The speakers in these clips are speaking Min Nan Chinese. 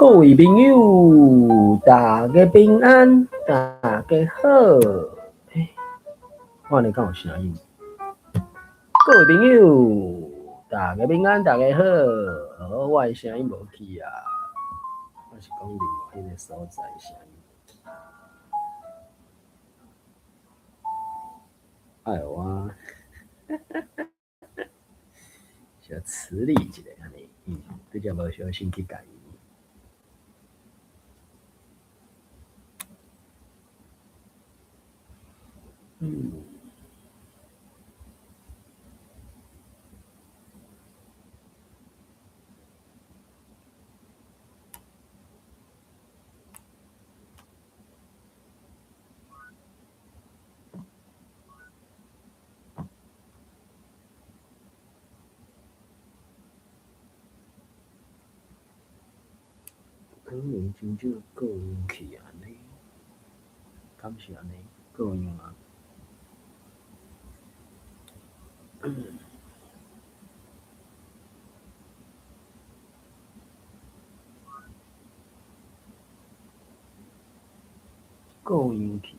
各位朋友，大家平安，大家好。欸，我按呢敢有聲音？各位朋友，大家平安，大家好。哦，我的聲音無去啊，我是講另外彼個所在聲音。哎呦我，小磁力一下按呢，拄才無小心去共伊。可能真少過去按呢，敢是按呢？過樣啊？過樣去，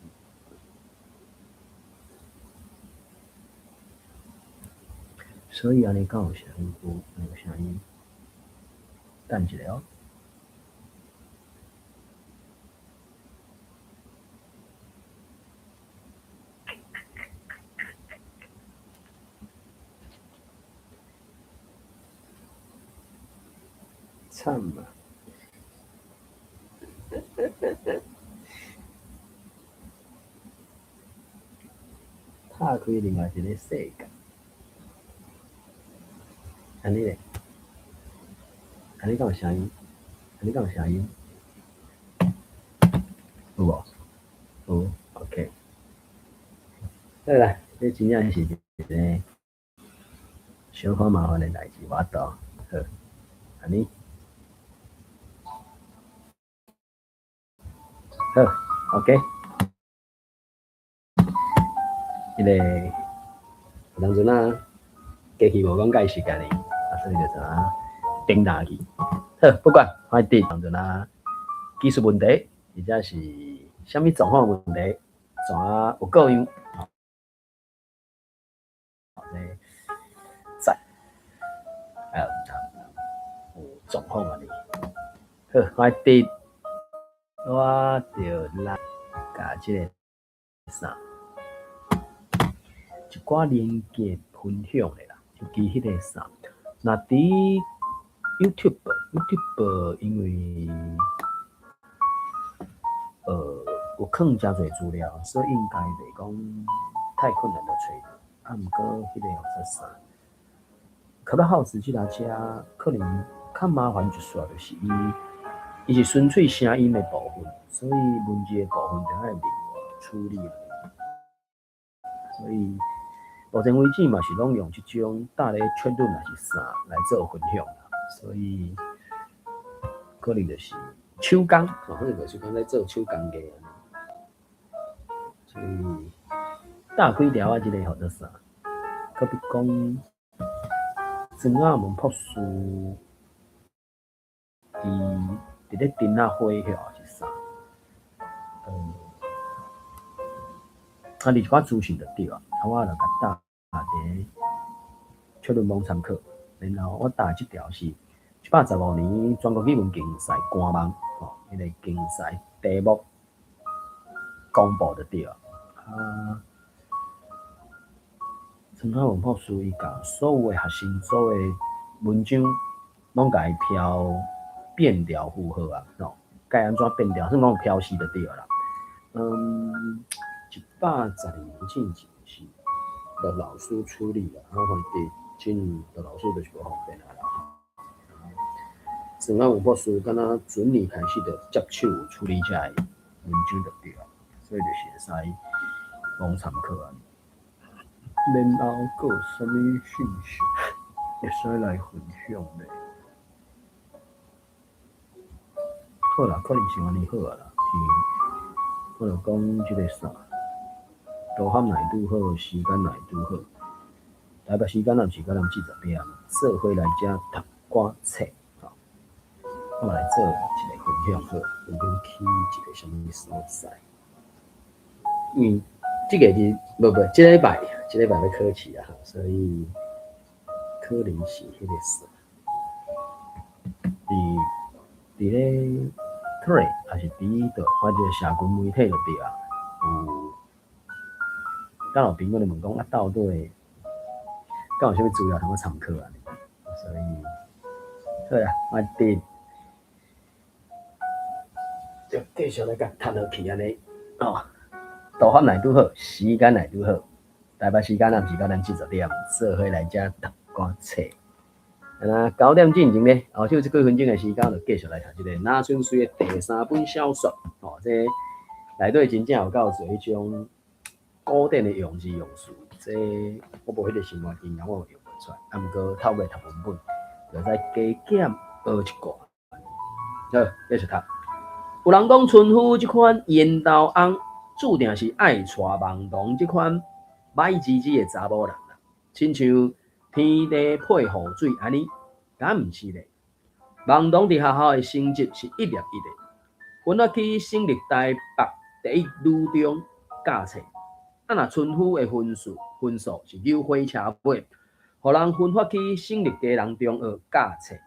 所以按呢敢有聲音？有，有聲音。等一下哦。慘啊！拍開另外一个世界，按呢咧？按呢敢有聲音？按呢敢有聲音？有無？有，OK。好啦，這真正是一个小可麻煩的代誌，無法度。好，按呢。好，OK。彼个有當陣啊，機器無講解時間哩，啊，所以就怎啊頂打去。好，不管，反正當陣啊，技術問題，或者是啥物狀況問題，怎啊有過樣，吼，這在，哎有狀況按呢。好，反正我就來共這个啥，一寡連結分享的啦，尤其彼个啥，若佇 YouTube，YouTube 因為有囥誠濟資料，所以應該袂講太困難的揣著。啊，毋過彼个叫做啥？Clubhouse 這若遮可能較麻煩一撮，就是伊是純粹聲音的部分，所以文字的部分就愛另外處理。所以目前為止嘛是攏用這種搭咧 chat room 抑是啥來做分享啦，所以可能就是手工，吼，可能就是講咧做手工藝按呢。所以打開條仔這个叫做啥？閣比講曾雅文博士，伊佇咧釘仔花遐是啥？啊，佇一寡資訊就對啊，啊，我就共打佇咧 chat room 參考，然後我打的這條是115年全國語文競賽官網，吼，彼个競賽題目公布就對啊。啊，曾雅文博士伊共所有的學生做的文章，攏共伊標變調符號啊，吼，該按怎變調，算講標示就對啦。112年進前是陸老師處理啦，啊，反正真陸老師就是無方便啊啦。曾雅文博士敢若準年開始就接手處理這个文章就對啊，所以就是會使攏參考按呢。然後閣有啥物訊息會使來分享咧？好啦，可能是按呢好啊啦，是我就講這个啥，導航若會拄好，時間若會拄好，台北時間若毋是甲咱四十點，做伙來遮讀歌冊，吼。我來做一个分享好，分享去一个啥物所在？因為這个日無無，這禮拜這禮拜欲考試啊，所以可能是彼個啥。佇咧 Threads 抑是佇倒，反正社群媒體就對啊。有，敢有朋友咧問講啊，到底敢有啥物資料通好參考啊？所以，好啦，我佇就繼續來共讀落去按呢哦。導航來拄好，時間來拄好，台北時間暗時9點40，做伙來遮讀歌冊。啊，9點進前咧，後手這幾分鐘的時間，就繼續來讀這个林春水的第三本小說。哦，這內底真正有夠濟彼種古典的用字用詞，這我無彼个生活經驗，我用袂出來。啊，毋過透過讀文本，就會使加減學一寡。好，繼續讀。有人講村夫這款緣投翁，注定是愛娶盲童這款歹吱吱的查某人啦，親像天地配雨水按呢，敢毋是咧？盲童佇學校的成績是一粒一的，分發去省立台北第一女中教冊。啊，若村夫的分數是溜火車尾，予人分發去省立基隆中學教冊。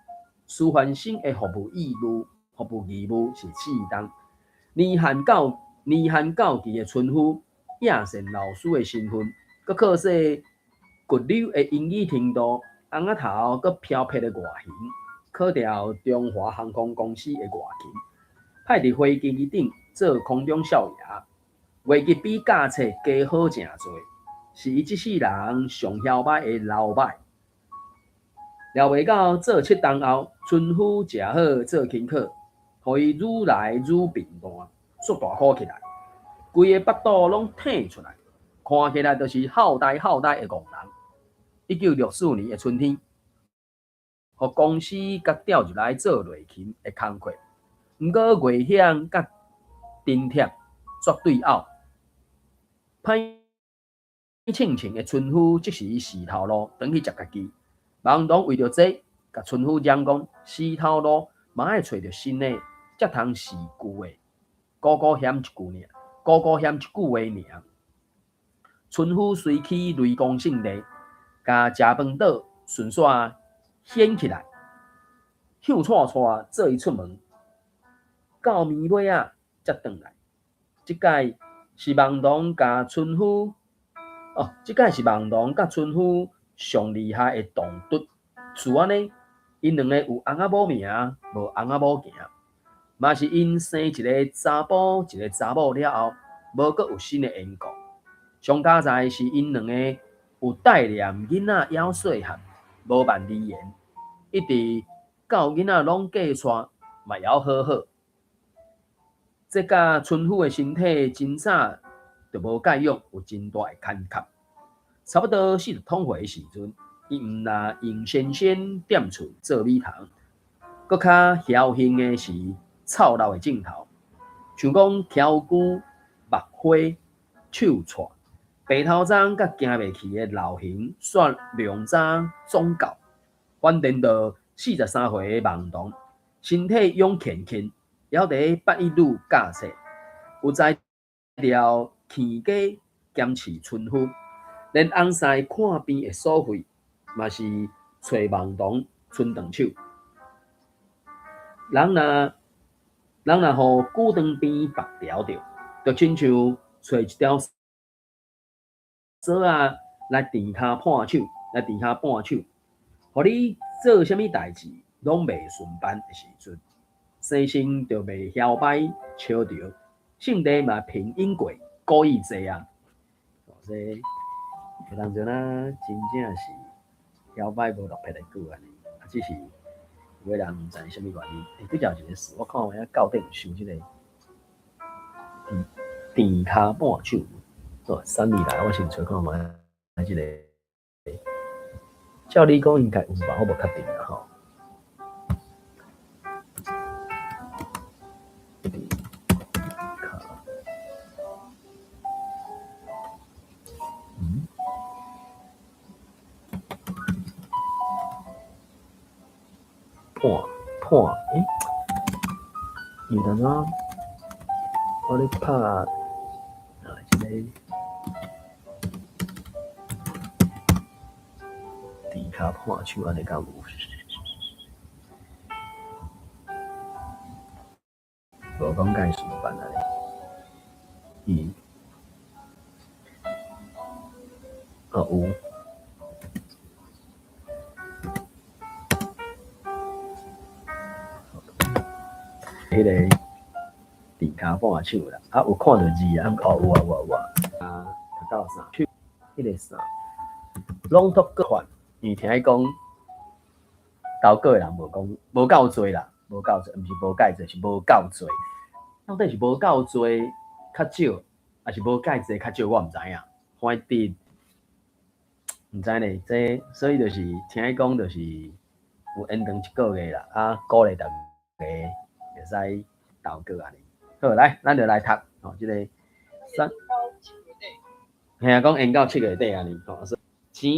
師範生的服務義務是4冬。年限到期的村夫，野善老師的身份，閣靠勢骨溜的英語程度，尪仔頭閣飄撇的外形，考著中華航空公司的外勤，派佇飛機頂做空中少爺，月入比教冊加好誠濟，是伊這世人上囂擺的老擺。料袂到做7冬後，村夫食好做輕巧，予伊愈來愈平淡，煞大箍起來，規个腹肚攏挺出來，看起來就是好呆好呆的戇人。1964年的春天，予公司共調入來做內勤的工課，毋過危險佮津貼絕對拗。歹性情的村夫這時死頭路，轉去食家己。盲童為著這，共村夫講講，死頭路嘛愛揣著新的，才通是舊的。孤孤嫌一句爾，孤孤嫌一句話爾。村夫隨去雷公聖地，共食飯桌順紲掀起來，向蔡蔡做伊出門，到暝尾仔才轉來。這擺是盲童共村夫，哦，這擺是盲童佮村夫上厲害的動突。是按呢，𪜶兩個有翁仔某名，無翁仔某行，嘛是𪜶生一个查埔一个查某了後，無閣有新的緣故。上佳哉是𪜶兩个有帶念囡仔猶細漢，無辦離言，一直到囡仔攏嫁娶，嘛猶好好。這佮村夫的身體真早就無蓋用，有真大的牽卡。差不多四十通歲的時陣，伊毋若用先生踮厝做米蟲，閣較僥倖的是臭老的症頭，像講蹺龜、目花、手掣、白頭鬃佮行袂去的老形，煞量早總到。反顛倒43歲的盲童，身體勇健健，猶佇八一女教冊，有才調墘家兼飼村夫，連翁婿看病的所費，嘛是揣盲童伸長手。人若予古長邊縛牢著，就親像揣一條索仔來甜跤絆手，來甜跤絆手，予你做啥物代誌攏袂順辦的時陣，生性就袂囂擺笑著，聖地嘛平應過，故意這樣。所以有當陣啊，真正是囂擺無落魄的久按呢，啊，只是有的人毋知啥物原因。欸，拄才有一个事，我看有影教頂有收這个甜跤絆手，哦，三年來我先揣看覓這个，照理講應該有吧，我無確定啦吼。甜跤，嗯？絆絆，欸？因為當陣我咧拍啊，這個豬跤破手按呢敢有？無講介事辦按呢？伊哦有。彼個豬跤半手啦，啊有看著字啊，哦有啊有啊有啊，啊讀到啥？彼個啥？攏託閣還，因為聽伊講，投稿的人無講無夠濟啦，無夠濟，毋是無蓋濟，是無夠濟。到底是無夠濟較少，抑是無蓋濟較少？我毋知影。反正毋知呢，這所以就是聽伊講，就是有延長一個月啦，啊，鼓勵大家會使投稿按呢。好，來，咱就來讀吼，這個三，嘿啊，講延到7月底按呢吼。錢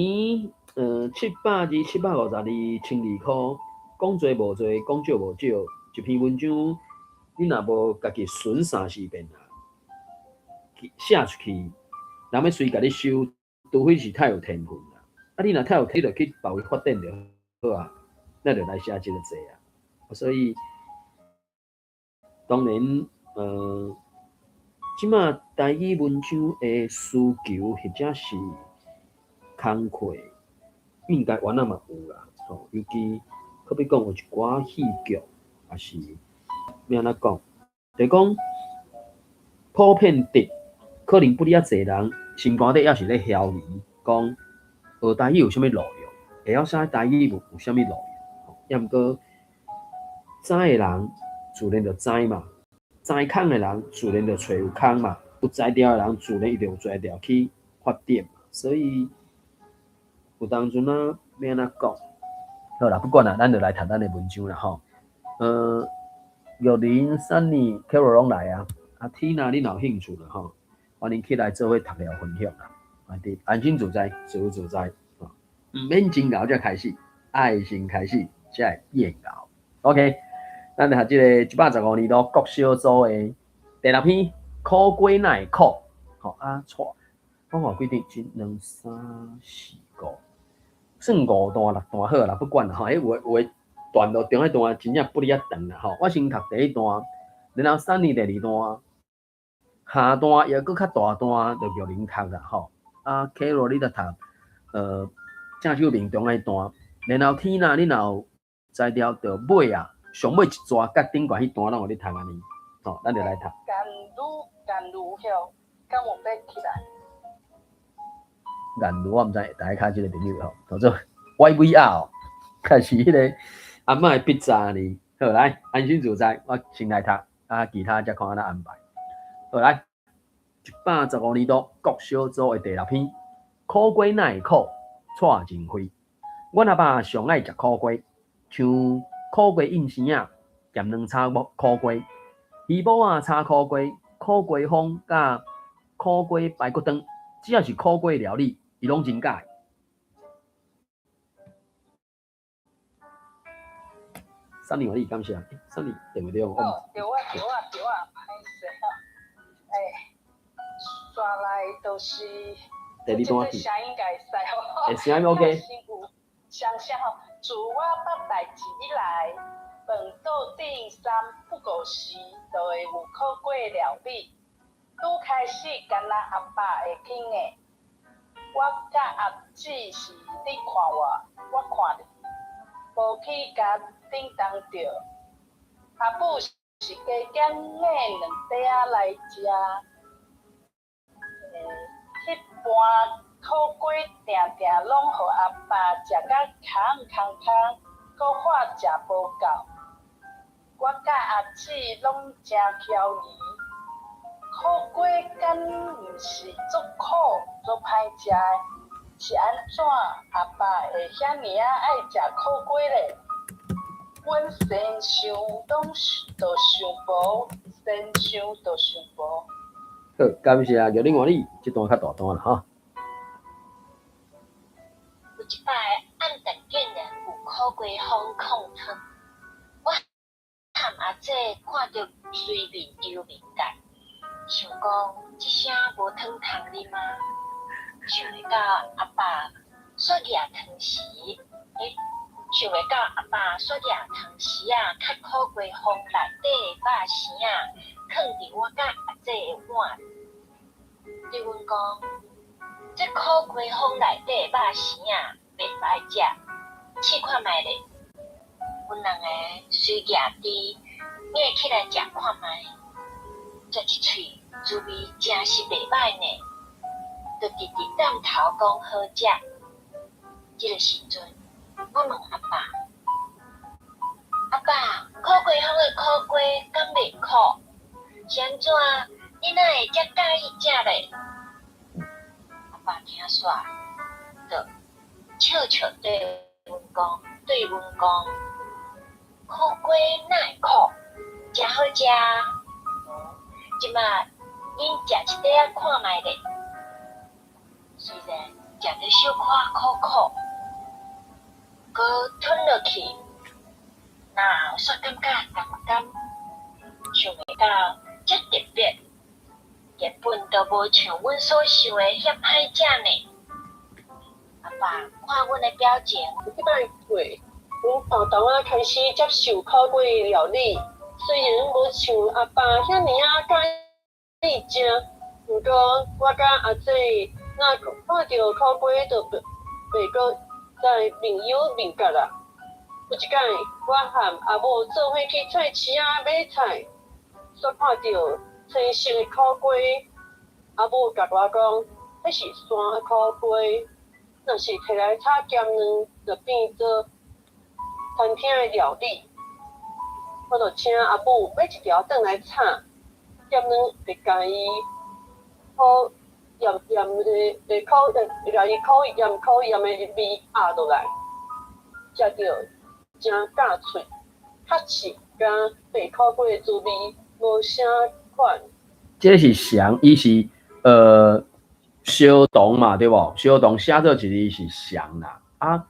，720、752千二箍，講濟無濟，講少無少。一篇文章，你若無家己忖三四遍啊，寫出去，人欲隨共你收，除非是太有天分啦。啊，你若太有天，你就去別位發展就好啊。咱就來寫這個字啊。所以，當然，這馬台語文章的需求或者是工課，應該原來嘛有啦。吼，尤其好比講有一寡戲劇，抑是欲按怎講，就講普遍的，可能不哩遐濟人心肝底猶是咧懷疑，講學台語有啥物路用？會曉寫台語有啥物路用？抑毋過知的人自然就知嘛，知空的人自然就揣有空嘛，有才調的人自然伊就有才調去發展嘛。所以有當陣啊，欲按怎講？好啦，不管啦，咱就來讀咱的文章啦吼。玉林、Sunny、Carol 攏來啊，啊 Tina 你若有興趣啦吼，歡迎起來做伙讀了分享啦。安心自在，自由自在，毋免真𠢕才開始，愛先開始才會變𠢕。OK，咱來讀這個115年度國小組的第六篇，苦瓜哪會苦？吼啊，錯，我看規定一、兩、三、四、五，算五段六段好啦，不管啦吼，彼有的有的段落中彼段真正不哩遐長啦吼。我先讀第一段，然後 Sunny 第二段，下段抑閣較大段就玉玲讀啦吼。啊，Carol 你著讀，鄭秀明中的段，然後 Tina 你若有才調，就尾啊，上尾一逝佮頂懸彼段攏予你讀按呢，吼，咱就來讀。甘露甘露曉，敢有欲起來？甘露我毋知，大家較這個朋友吼，叫做 YVR，還是彼個阿嬤的筆扎呢？好，來安心自在，我先來讀，啊，其他才看按怎安排。好，來，115年度國小組的第六篇，苦瓜哪會苦？蔡靜慧。阮阿爸上愛食苦瓜，像苦瓜蔭生仔、鹹卵炒苦瓜、魚脯仔炒苦瓜、苦瓜風佮苦瓜排骨湯，只要是苦瓜料理，伊攏真佮意。Sunny，你感謝。Sunny 電話中。哦，對啊，對啊，對啊，歹勢吼。欸，煞來就是第二段這個聲音會使吼。欸，聲音 OK。想想吼，自我捌代誌以來，飯桌頂三不五時就會有苦瓜料理。拄開始敢若阿爸會肯的，我佮阿姊是你看我，我看你，無去共叮當著。阿母是加減買兩塊仔來食。欸，彼盤苦瓜定定攏予阿爸食甲空空空，閣話食無夠。我佮阿姊攏誠囂疑，苦瓜敢毋是足苦足歹食的，是按怎阿爸會遐爾仔愛食苦瓜咧？阮先想攏就想無，先想就想無。好，感謝玉玲歡喜，這段較大段啦吼。有一擺暗頓竟然有苦瓜風控湯，我和阿姊看著隨面憂面鵲，想講這聲無湯通啉啊！想袂到阿爸煞舉湯匙，欸，想袂到阿爸煞舉湯匙仔，較苦瓜封內底的肉絲仔，囥佇我佮阿姊的碗。對阮講，這苦瓜封內底的肉絲仔袂歹食，試看覓咧。阮兩个隨舉箸捏起來食看覓，食一喙滋味誠是袂䆀呢，就直直點頭講好食。這个時陣，我問阿爸：阿爸，苦瓜封的苦瓜敢袂苦？是按怎？你哪會遮佮意食咧？阿爸聽煞，就笑笑對阮講，苦瓜哪會苦？誠好食啊！這馬恁食一塊仔看覓咧。雖然食得小可苦苦，閣吞落去，然後煞感覺甘甘，想袂到遮特別，根本就無像阮所想的遐歹食呢。阿爸看阮的表情，有一擺過，阮豆豆仔開始接受苦瓜料理，雖然無像阿爸遐爾仔佮意食，毋過我佮阿姊若看著苦瓜就袂閣再面憂面鵲啦。有一擺，我和阿母做伙去菜市仔買菜，煞看著青色的苦瓜，阿母共我講，彼是山苦瓜，若是提來炒鹹卵，就變做餐廳的料理。我就請阿母買一條轉來炒，鹹卵會共伊苦鹽鹽的會苦會共伊苦鹽苦鹽的味壓落來，食著誠咬喙，確實佮白苦瓜的滋味無啥款。這是相，伊是相同嘛，對無？相同寫做一字是相啦，啊，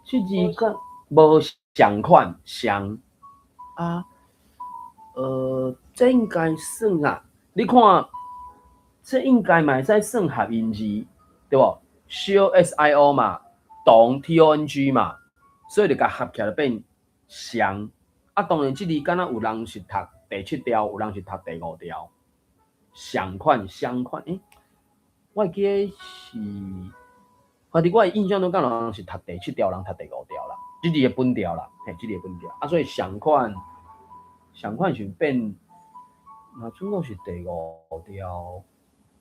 這字閣無相款相啊，這應該算啊，你看，這應該嘛會使算合音字，對無？小 S I O 嘛，同 T O N G 嘛，所以就共合起來就變相。啊，當然這字敢若有人是讀第七調，有人是讀第五調，相款相款，欸，我會記得是，反正我的印象中，敢有人是讀第七調，有人讀第五調啦。這字的本調啦，嘿，這字的本調。啊，所以相款相款是變，若準講是第五調，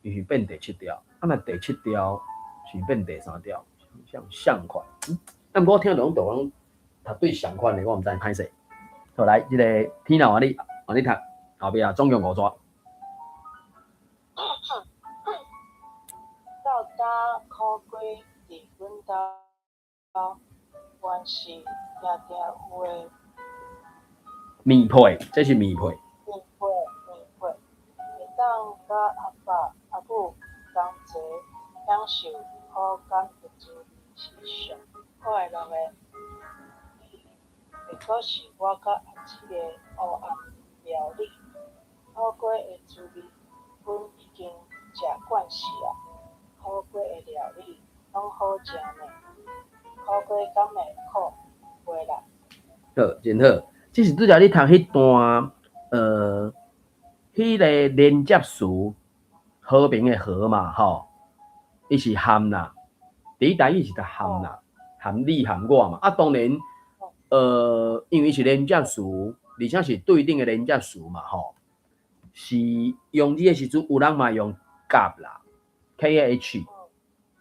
伊是變第七調。啊，若第七調是變第三調，像相款。啊，毋過我聽著攏都講讀對相款的，我毋知歹勢。好，來，這个天老換你換你讀，後壁總共五逝。到今苦瓜佇阮兜，原是定定有的。麵皮，這是麵皮。麵皮，麵皮，會當佮阿爸、阿母同齊享受口感的滋味是上快樂的。會閣是我佮阿姊的烏暗料理。苦瓜的滋味，阮已經食慣勢矣。苦瓜的料理攏好食呢。苦瓜敢會苦？袂啦。好，真好。這是拄才你讀彼段，彼个連接詞和平的和嘛，吼，伊是含啦，佇台語是讀含啦，含你含我嘛。啊，當然，因為是連接詞，而且是對等的連接詞嘛，吼，是用字的時陣，有人嘛用佮啦，K A H，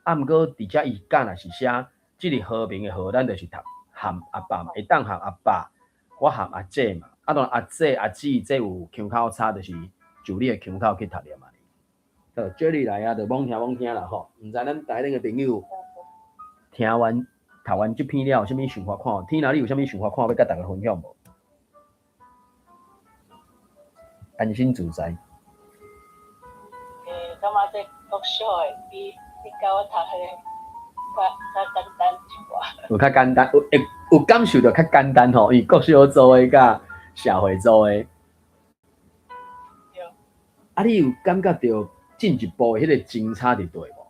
啊，毋過佇遮伊佮若是寫這个和平的和，咱就是讀含阿爸嘛，會當含阿爸，我含阿姊嘛，啊，當然阿姊阿姊這有腔口差，就是就你的腔口去讀念嘛。好，Jerry 來啊，就罔聽罔聽啦吼，毋知咱台頂的朋友聽完讀完這篇了，有啥物想法看？天若你有啥物想法看，欲佮大家分享無？安心自在。欸，感覺這國小的比佮我讀彼个較簡單一寡。有較簡單，有會有感受著較簡單吼，因為國小做的佮社會組的。對。啊，你有感覺著進一步的彼個精彩佇佗無？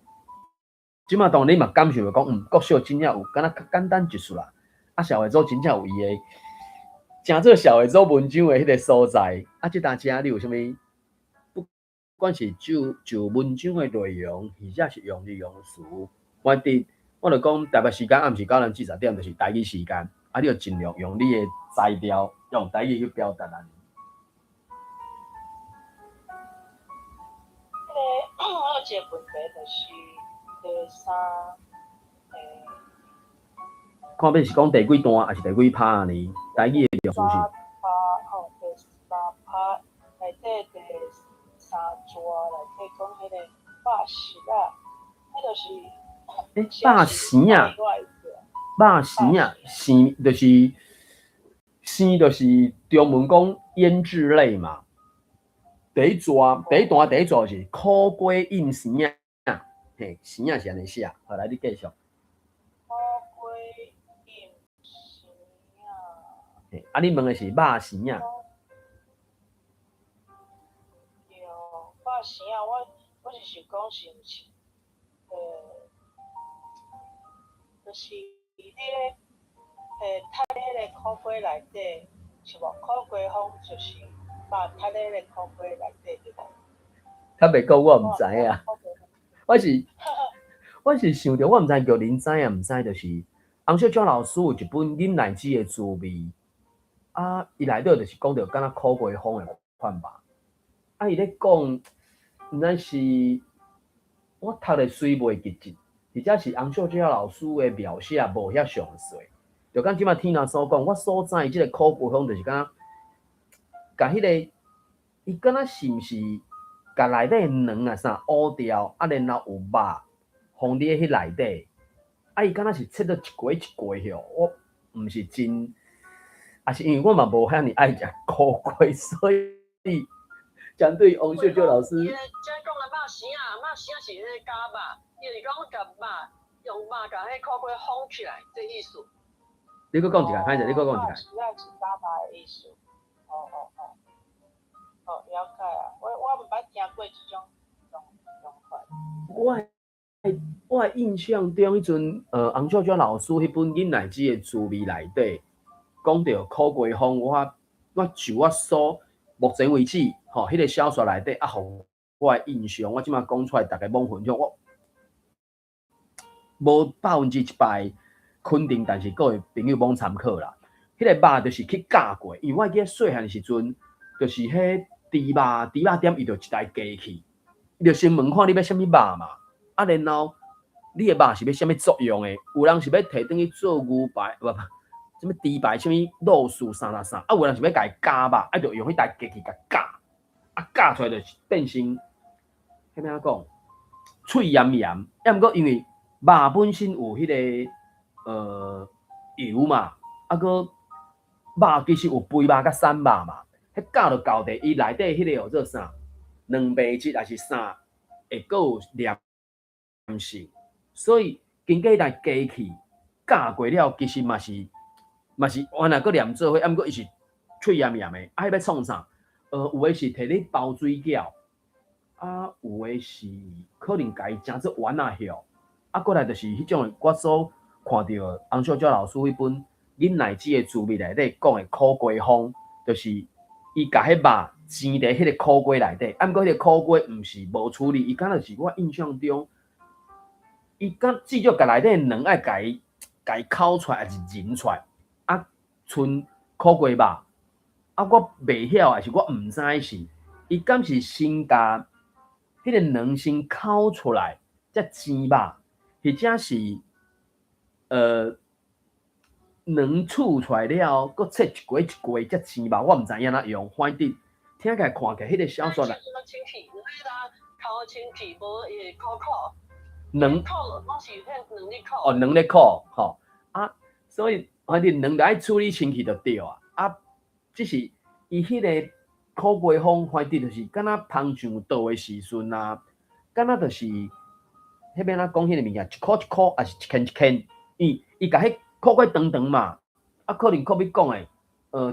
這馬當然你嘛感受著講，國小真正有敢若較簡單一絲啦。啊，社會組真正有伊的，誠做社會組文章的彼個所在。啊，這當時你有啥物？不管是就文章的內容，或者是用字用詞，反正我就講台北時間暗時9點至10點，就是台語時間。啊，你就盡量用你的才調，用台語去表達啊。彼個我有一個問題就是第三，看欲是講第幾段，還是第幾拍呢？台語的用詞是。三拍吼，第三拍內底第三段內底講彼個肉絲仔，彼就是。欸，肉絲仔，肉絲仔，生就是生就是中文講醃製類嘛。第一段，第一段第一段是苦瓜醃生仔，嘿，生仔是按呢寫。好，來你繼續。苦瓜醃生仔。嘿，啊，你問的是肉絲仔。對，肉絲仔，我是想講是毋是，就是佇咧讀彼个苦瓜內底，是無？苦瓜風就是肉讀咧彼個苦瓜內底對無？較袂講我毋知影，我是想著我毋知叫恁知影毋知，就是洪秀柱老師有一本忍耐子的滋味，啊，伊內底就是講著敢若苦瓜風的款吧。啊，伊咧講，毋知是我讀的雖袂記得，或者是洪秀柱老師的描寫無遐詳細。就敢這馬天若所講，我所知這个苦瓜風就是敢若，共彼个，伊敢若是毋是共內底卵啊啥烏掉，啊，然後有肉放佇彼內底，啊，伊敢若是切做一塊一塊吼，我毋是真，也是因為我嘛無遐爾愛食苦瓜，所以針對王秀秀老師。伊這講的肉絲仔，肉絲仔是彼个絞肉，伊就是講共肉用肉共彼苦瓜封起來，這意思。你閣講一下，歹勢，你閣講一下。肉絲仔是絞肉的意思。哦哦哦，哦，了解啊，我毋捌聽過這種用法。我的印象中，彼陣洪秀柱老師彼本《忍耐子的滋味》內底，講著苦瓜風，我就我所目前為止，吼，彼個小說內底啊，予我的印象，我這馬講出來，逐家罔分享，我無100%肯定，但是各位朋友罔參考啦。彼個肉就是去絞過，因為我記得細漢時陣，就是彼豬肉店，伊就一台機器，伊就先問看你欲啥物肉嘛，啊，然後你的肉是欲啥物作用的？有人是欲提轉去做牛排，無無，啥物豬排，啥物肉絲啥啥啥，啊，有人是欲共伊絞肉，啊，就用彼台機器共絞，啊，絞出來就是變成，彼欲按怎講，脆鹽鹽，抑毋過因為肉本身有彼個油嘛，啊，閣肉其實有肥肉佮瘦肉嘛，彼絞著到底伊內底彼個叫做啥？蛋白質抑是啥，會閣有黏性，所以經過彼台機器絞過了，其實嘛是原來閣黏做伙，啊，毋過伊是脆鹽鹽的，啊，彼欲創啥？有的是提咧包水餃，啊，有的是可能共伊成做丸仔葉，啊，過來就是彼種我所看著洪秀柱老師彼本《忍耐子的滋味》內底講的苦瓜風，就是伊共彼肉煎佇彼个苦瓜內底，啊，毋過彼個苦瓜毋是無處理，伊敢若是我印象中，伊敢至少共內底卵愛共伊烤出來，抑是仁出來，啊，賰苦瓜肉，啊，我袂曉，抑是我毋知是，伊敢是先共彼个卵先烤出來，才煎肉，或者是卵取出來了後，閣切一塊一塊才煎肉，我毋知影按怎用，反正聽起來看起來彼个小說內。清氣，烤清氣，無會苦苦。卵烤攏是彼卵咧烤。哦，卵咧烤，吼啊，所以反正卵著愛處理清氣就對啊。啊，只是伊彼个苦瓜風，反正就是敢若蜂上倒的時陣啊，敢若就是彼欲按怎講彼個物件，一箍一箍，抑是一圈一圈，伊共彼苦瓜長長嘛，啊，可能閣欲講的，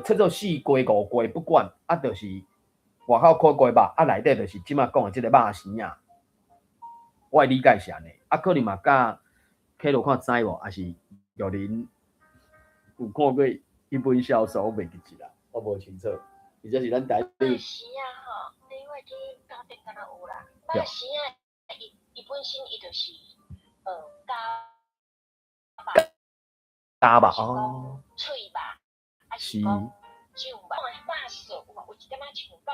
切做四雞五雞不管，啊，就是外口苦瓜肉，啊，內底就是這馬講的這个肉絲仔。我的理解是按呢，啊，可能嘛佮客路看知無，抑是玉林有看過彼本小說，我袂記得啦，我無清楚。或者是咱台肉絲仔吼，你我記九點敢若有啦。肉絲仔，伊伊本身伊就是絞肉，絞肉哦，脆肉，抑是講醬肉，肉臊有無？有一點仔像肉臊彼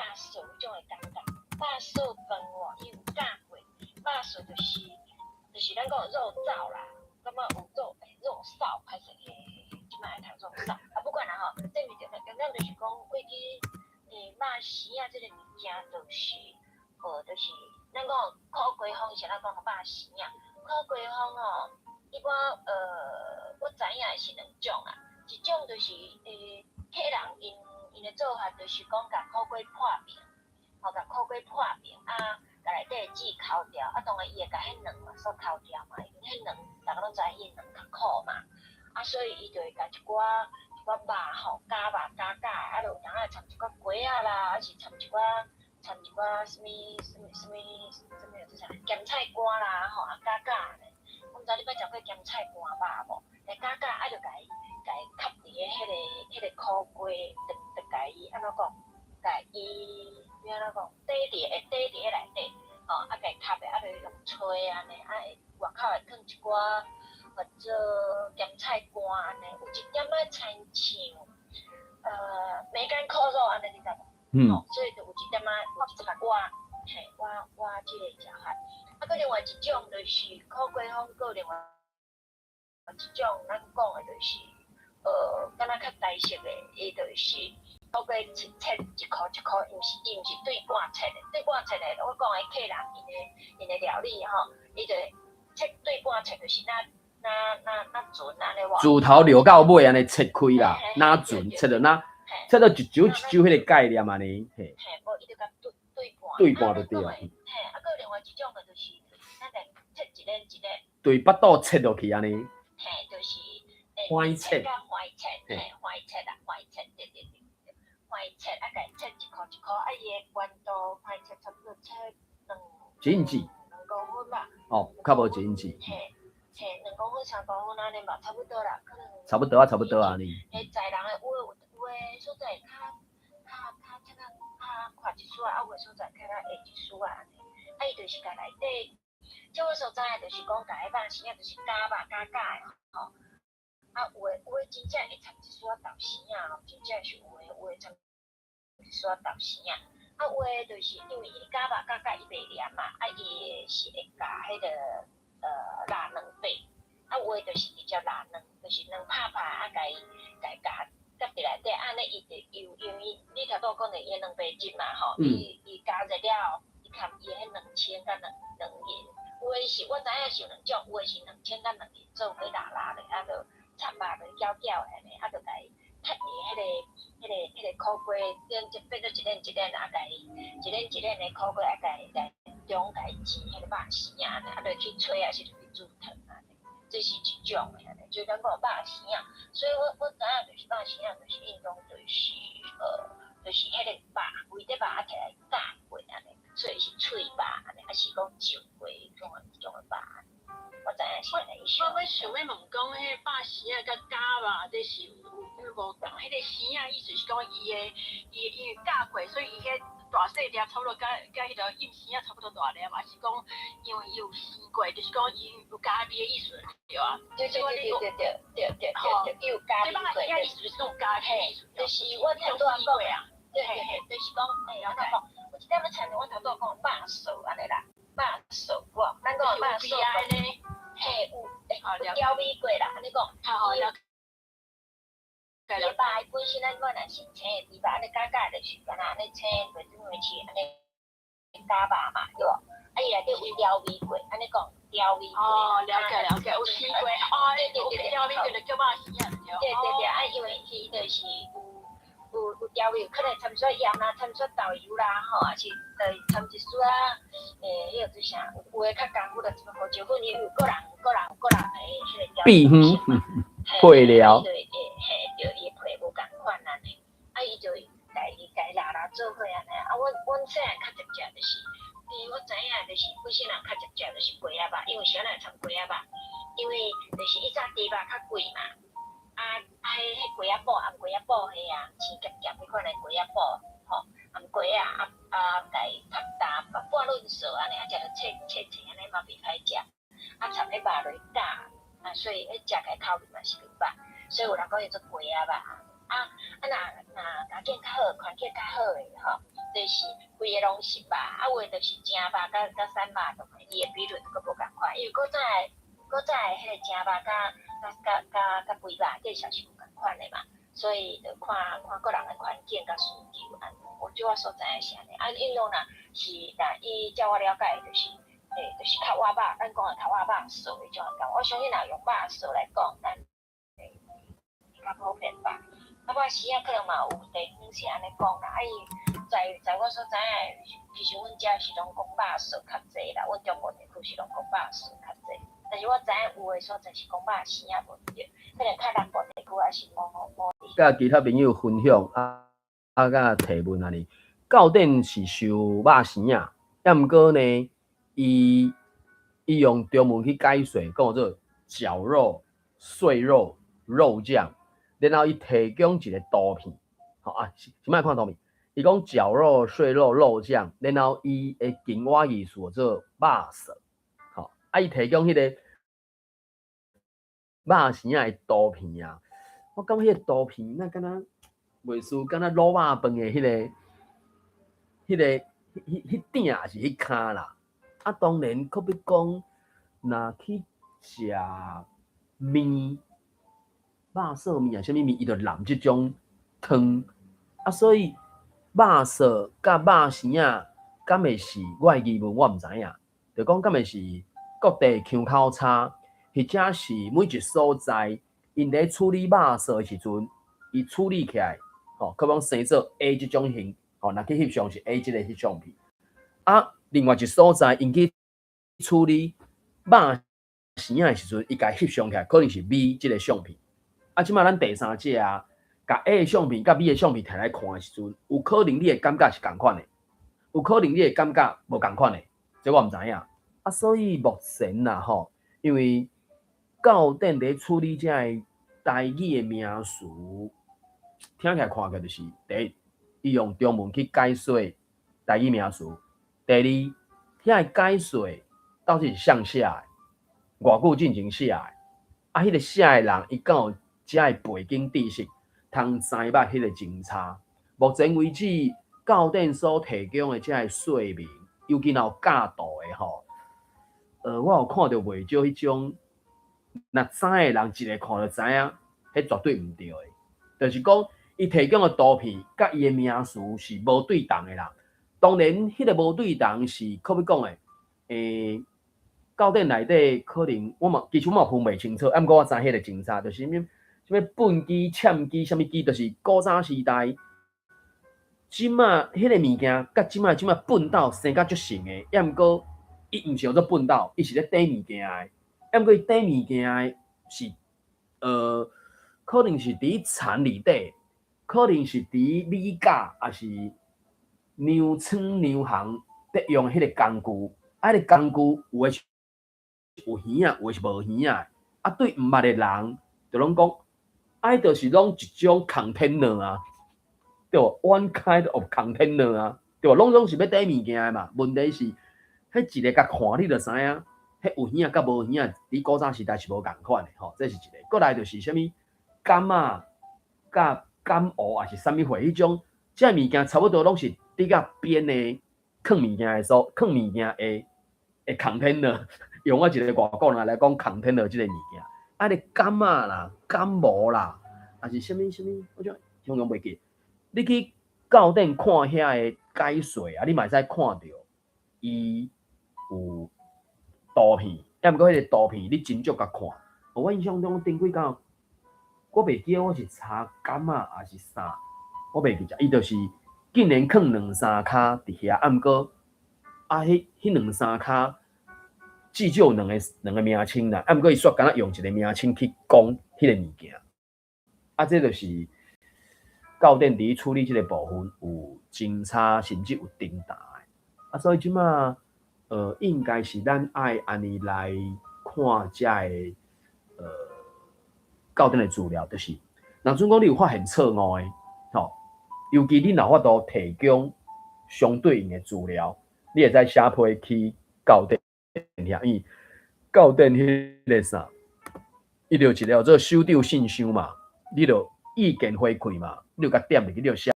種的感覺。肉臊飯哦，伊有絞過，肉臊就是咱講的肉燥啦，感覺有肉肉臊，歹勢這擺愛讀肉臊。啊，不管啦吼，這物件剛剛就是講過去肉絲仔這个物件，就是咱講苦瓜風是咱講的肉絲仔，苦瓜風吼，一般我知影的是兩種啦，一種就是客人𪜶𪜶的做法就是講共苦瓜破平，吼，共苦瓜破平啊，共內底的籽抠掉，啊，當然伊會共彼卵嘛煞抠掉嘛，因為彼卵逐家攏知彼卵較苦嘛，啊，所以伊就會共一寡一寡肉吼，絞肉絞絞，啊，就有當仔摻一寡雞仔啦，還是摻一寡啥物啥物啥物啥物叫做啥鹹菜乾啦吼，啊絞絞按呢。我毋知你捌食過鹹菜乾肉無？來絞絞啊，就共伊共伊崁佇咧彼个苦瓜，就就共伊按怎講？共伊欲按怎講？底佇會底佇咧內底，吼，啊，共伊崁的，啊，就用炊按呢，啊，會外口會囥一寡或做鹹菜乾按呢，有一點仔親像梅乾扣肉按呢，你知無？吼，所以就有一點仔有一寡，嘿，我這个食法。啊，閣另外一種就是苦瓜風，閣另外一種咱講的就是，敢若較台式的，伊就是苦瓜切切一箍一箍，伊毋是伊毋是對半切的，對半切的，我講的客人𪜶的料理吼，伊就切對半切，就是若若若若船按呢無？自頭留到尾按呢切開啦，若船切到若切到一揪一揪彼个概念按呢，嘿。嘿，無伊就共對對半。對半就對了。嘿，啊，閣另外一種的就是，咱共切一輪一輪。對腹肚切落去按呢。嘿，就是橫切。橫切，嘿，橫切啦，橫切，對對對，橫切啊，共切一箍一箍，啊，伊的懸度橫切差不多切兩。一英尺。 2公分吧。哦，較無一英尺。嘿，嘿，2公分、3公分按呢嘛，差不多啦，可能。差不多啊，差不多啊，呢。嘿，載人的有的所在較較較切較較寬一絲仔，啊，有的所在較較下一絲仔按呢。啊，伊就是共內底，這我所知的就是講，共彼肉絲仔就是絞肉絞絞的吼。啊，有的真正會摻一絲仔豆豉仔吼，真正是有的摻一絲仔豆豉仔。啊，有的就是因為伊絞肉絞絞伊袂黏嘛，啊，伊是會共彼个抐卵白。啊，有的就是直接抐卵，就是卵拍拍啊，共伊共伊咬夾佇內底，按呢伊就因因為你頭拄講的伊的卵白質嘛吼，伊伊加熱了後，伊含伊的彼卵清佮卵卵仁，有的是我知影是有兩種，有的是卵清佮卵仁做伙抐抐咧，啊，就摻肉落攪攪按呢，啊，就共伊崁佇彼个苦瓜變變做一輪一輪，啊，共伊一輪一輪的苦瓜啊，共伊來中共伊煎彼個肉絲仔按呢，啊，就去炊抑是去煮湯按呢，這是一種的按呢，就咱講肉絲仔，所以我知影就是肉絲仔，就是應當就是彼個肉，規塊肉啊摕來絞過按呢，所以是脆肉按呢，抑是講上過彼種的彼種的肉。我知影是按呢意思。我想欲問講，彼个肉絲仔佮絞肉，這是有啥物無仝？彼个絲仔意思是講伊的伊因為絞過，所以伊彼大細粒差不多佮佮彼个蔭絲仔差不多大粒，抑是講因為伊有生過，就是講伊有加味的意思，對啊？對對對對對對對對對，伊有加味過。這肉絲仔意思就是講有加味的意思。就是我頭拄仔講啊，對對對，就是講，欸，按怎講？有一點仔親像我頭拄仔講肉臊按呢啦，肉臊無？咱講肉臊飯。嘿，有欸，有調味過啦，按呢講。好，了解。伊的肉本身咱講若是青的豬肉，按呢絞絞就是敢若按呢青的，就等於是按呢絞肉嘛，對無？啊，伊內底有調味過，按呢講調味過。哦，了解了解，有生過，哦，有調味過就叫肉絲仔，對。對對對，啊，因為伊就是有調味，可能摻一撮鹽啦，摻一撮豆油啦，吼，抑是就是摻一絲仔，欸，彼個做啥？有的較功夫就什麼胡椒粉，伊有個人個人個人的彼個調味配方配料。對，嘿，對，伊的配無仝款按呢。就是以早豬肉較貴嘛，啊啊，彼彼雞仔脯頷雞仔脯彼啊，青鹹鹹彼款的雞仔脯，吼，頷雞仔啊啊，共伊拍焦半嫩臊按呢，啊食著脆脆脆按呢嘛袂歹食，啊插彼肉落去咬，啊所以彼食起來口味嘛是袂歹，所以有人講叫做雞仔肉。啊啊若若家境較好，環境較好的吼，就是規个攏是肉，啊有的就是正肉佮佮散肉，當然伊的比率閣無仝款，因為古早的古早的彼個正肉佮佮佮佮佮肥肉，這是是無仝款的嘛，所以就看看個人的環境佮需求按呢。我就我所知影是按呢，啊運動若是若伊照我了解的就是，欸，就是較活肉，咱講的較活肉素的種感覺。我相信若用肉素來講，咱會較普遍吧。啊，肉絲仔可能嘛有地方是按呢講啦，啊伊在在我所知影，其實阮遮是攏講肉素較濟啦，阮中部地區是攏講肉素較濟。但是我知影有的所在是講肉絲仔無對，可能較南部地區還是無無。佮其他朋友分享啊啊，佮提問按呢，到底是收肉絲仔，抑毋過呢，伊伊用中文去解說，講做絞肉、碎肉、肉醬。然後伊提供一個圖片，吼啊，是莫看圖片，伊講絞肉、碎肉、肉醬，然後伊的近訛義詞做肉臊，吼啊，伊提供彼個肉絲仔的圖片啊，我感覺彼個圖片若敢若袂輸，敢若滷肉飯的彼個、彼個、彼彼頂抑是彼跤啦。啊，當然，閣欲講，若去食麵。肉臊麵啊，啥物麵，伊就淋這種湯啊，所以肉臊佮肉絲仔，敢會是我的疑問，我毋知影。就講敢會是各地腔口差，或者是每一所在，𪜶佇處理肉臊的時陣，伊處理起來，吼，可能生做 A 這種型，吼，若去翕相是 A 這個翕相片。啊，另外一所在，𪜶去處理肉絲仔的時陣，伊共翕相起來，可能是 B 這個相片。啊，這馬咱第三者啊，共 A 的相片佮 B 的相片摕來看的時陣，有可能你會感覺是仝款的，有可能你會感覺無仝款的，這我毋知影。啊，所以目前啦吼，因為到底佇處理這個台語的名詞，聽起來看起來就是第一，伊用中文去解說台語名詞；第二，遐个解說到底是誰寫的，偌久進前寫的，啊，彼個寫的人伊敢有遮的背景知識，通知捌彼個真差。目前為止，教典所提供的遮个說明，尤其若有教圖的吼，我有看著袂少彼種，若知的人一个看就知影，彼絕對毋對的。就是講，伊提供的圖片佮伊的名詞是無對同的啦。當然，彼個無對同是可欲講的，教典內底可能我嘛其實我嘛分袂清楚，啊毋過我知彼個真差，就是啥物啥物畚箕、攕機、啥物機，就是古早時代，這馬彼個物件，佮這馬這馬畚斗生甲足像的，抑毋過伊毋是叫做畚斗，伊是咧硩物件的，抑毋過伊硩物件的是，可能是佇田裡底，可能是佇米架，抑是糧倉糧行佇用的彼個工具，啊，彼個工具有的是有耳仔，有的是無耳仔。啊，對毋捌的人，就攏講，啊，彼就是攏一種 container 啊，對無？One kind of container 啊，對無？攏總是欲硩物件的嘛。問題是，彼一个共看你就知影，彼有耳仔佮無耳仔，佇古早時代是無仝款的吼，這是一个。過來就是啥物柑仔佮柑芋，抑是啥物貨，彼種，這物件差不多攏是佇甲邊的囥物件的所，囥物件的的 container，用我一个外國人來講 container 這個物件，啊，個柑仔啦、柑毛啦，抑是啥物啥物，我怎形容袂記。你去教典看遐个解說啊，你嘛會使看著伊有圖片，抑毋過彼個圖片你真少共看。我印象中頂幾工，我袂記得我是查柑仔抑是啥，我袂記得。伊就是竟然囥兩三跤佇遐，啊毋過啊，彼彼兩三跤至少有兩个兩个名稱啦，啊毋過伊煞敢若用一个名稱去講彼个物件，啊，這就是教典佇處理這个部分有真差，甚至有重大的。啊，所以這馬應該是咱愛按呢來看遮个教典的資料，就是，若準講你有發現錯誤的，吼，尤其你若法度提供相對應的資料，你會使寫批去教典遐，因為教典彼个啥，伊就一個叫做首長信箱嘛，你就意見回饋嘛，你就共點入去，你就寫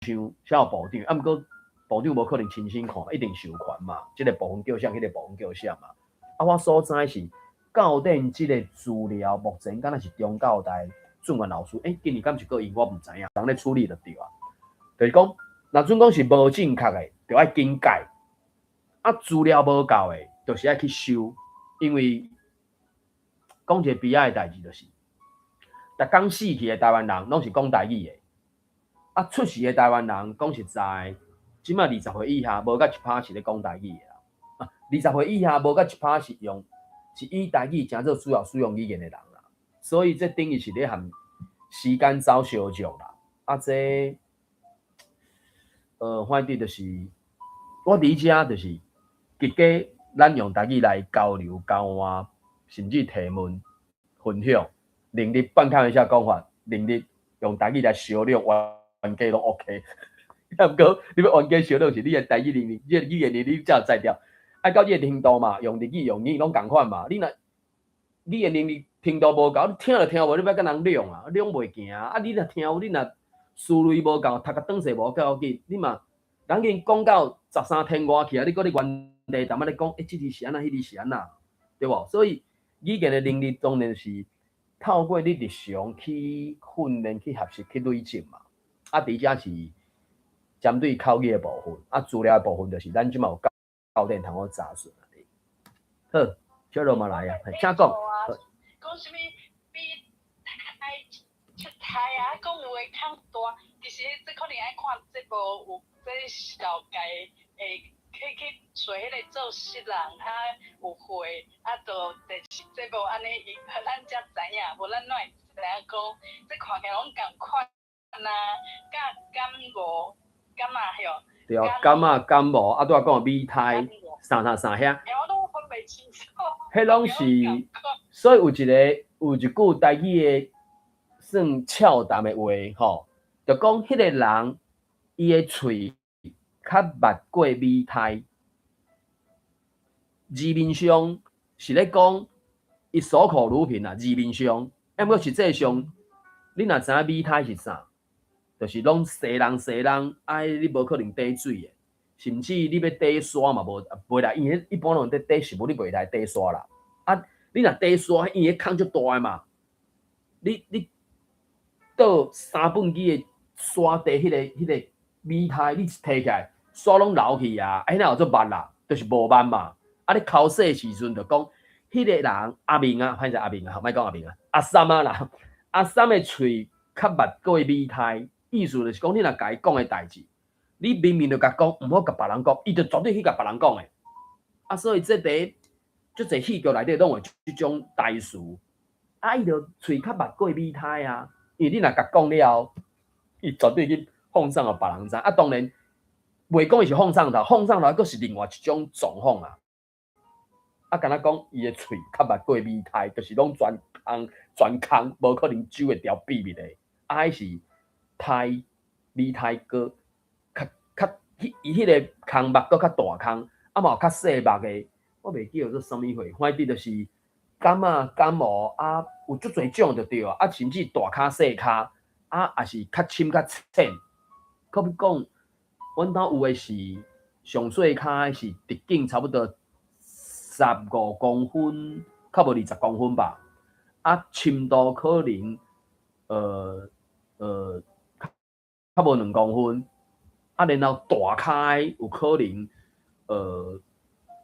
箱寫予部長，啊，毋過部長無可能親身看，一定授權嘛，這个部分叫啥，彼个部分叫啥嘛。啊，我所知是教典這个資料，目前敢若是中教大准源老師，欸，今年敢是閣伊，我毋知影，人咧處理就對啊。就是講，若準講是無正確的，就愛緊改；啊，資料無夠的，就是愛去修。因為講一個悲哀的代誌，就是，逐工死去的台灣人攏是講台語的，啊，出世的台灣人講實在，這馬20歲以下無甲1%是咧講台語的啦。啊，20歲以下無甲1%是用是以台語誠做主要使用語言的人啦。所以這等於是咧含時間走相逐啦。啊，這反正就是我佇遮就是，結果咱用台語來交流交換，甚至提問、分享，能力半開玩笑講法，能力用台語來相量冤家攏 OK。啊，毋過你欲冤家相量是你的台語能力，你的語言能力才有才調。愛到這个程度嘛，用日語、用英語攏仝款嘛。你若語言能力程度無夠，你聽就聽無，你欲佮人量啊，量袂行啊。啊，你若聽有，你若思維無夠，讀甲轉勢無夠緊，你嘛人已經講到十三天外去啊，你閣咧原地踮仔咧講，欸，這字是按怎，彼字是按怎，對無？所以語言的能力當然是透過你日常去訓練、去學習、去累積嘛。啊，佇遮是針對口語的部分，啊，資料的部分就是咱這馬有教典通好查詢。好，小羅嘛來啊，請講。講啥物比胎出胎啊？講有的較大，其實這可能愛看節目有這小界會去揣彼个做事人啊，有會啊，就電視節目按呢，伊咱才知影，無咱哪會知影講這看起來攏仝款啊，佮敢無敢啊吼？對啊，柑仔柑無啊，拄仔講米胎啥啥啥遐。欸，我攏分袂清楚。彼攏是，所以有一個有一句台語的算俏談的話吼，就講彼個人伊的喙較密過米胎，字面上是咧講伊守口如瓶啊，字面上，啊，毋過實際上，你若知影米胎是啥，就是攏西人西人，啊，你無可能貯水的，甚至你欲貯沙嘛無袂來，因為彼一般攏佇貯食物，你袂來貯沙啦。啊，你若貯沙，因為彼空足大的嘛，你倒三畚箕的沙佇彼个米胎，你一提起來，沙攏流去啊，啊，彼哪有做密啦？就是無密嘛。啊，你剾洗時陣就講，彼个人阿明啊，歹勢阿明啊，莫講阿明啊，阿三啊啦，阿三的喙較密過米胎，意思就是講，你若共伊講的代誌，你明明就共講，毋好共別人講，伊就絕對去共別人講的。啊，所以這佇足濟戲劇內底攏有這種台詞，啊，伊就喙較密過米胎啊，因為你若共講了後，伊絕對去放送予別人知。啊，當然，袂講伊是放送頭，放送頭閣是另外一種狀況啊。啊，敢若講伊的喙較密過米胎，就是攏全空全空，無可能守會牢秘密的。啊，彼是胎米胎閣較較，彼伊彼个空目閣較大空，啊嘛有較細目的，我袂記得做啥物貨，反正就是柑仔柑無啊，有足濟種就對啊，啊甚至大跤細跤，啊也是較深較淺。可比講，阮兜有的是上細跤的是直徑差不多15公分，較無20公分吧。啊，深度可能較無2公分。啊，然後大跤的有可能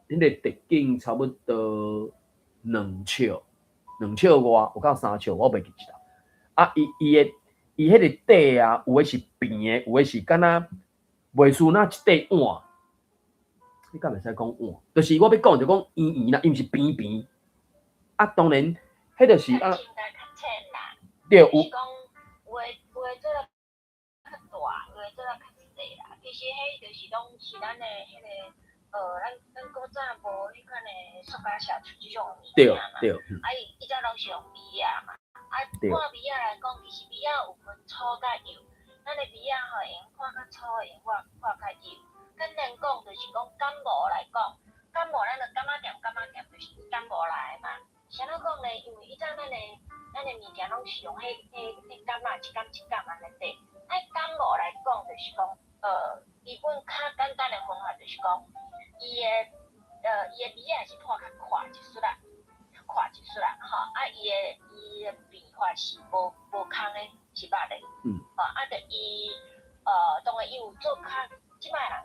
彼个直徑差不多2尺，2尺外有到3尺，我袂記得啦。啊，伊彼个底啊，有的是平的，有的是敢若袂輸若一塊碗。你敢會使講碗？就是我欲講就講圓圓啦，伊毋是平平。啊，當然，彼就是啊。較淺啦。對，有。就是講有的做得較大，有的做得較細啦。其實彼就是攏是咱的彼个，咱古早無彼款的塑膠寫出這種物件嘛。啊，伊以前攏是用米仔嘛。啊，對。破米仔來講，其實米仔有分粗佮幼，咱的米仔吼會用破較粗，會用破破較幼。簡單講就是講感冒來講，感冒咱就柑仔店柑仔店就是感冒來的嘛。是按怎講呢？因為以前咱的物件攏是用彼彼彼柑仔一柑一柑按呢塊。啊，感冒來講就是講，基本較簡單的方法就是講，伊的米仔是破較闊一撮仔，較闊一撮仔吼，啊，伊的變化是無無仝的，是捌的。吼，啊，就伊，當然伊有做較，這擺人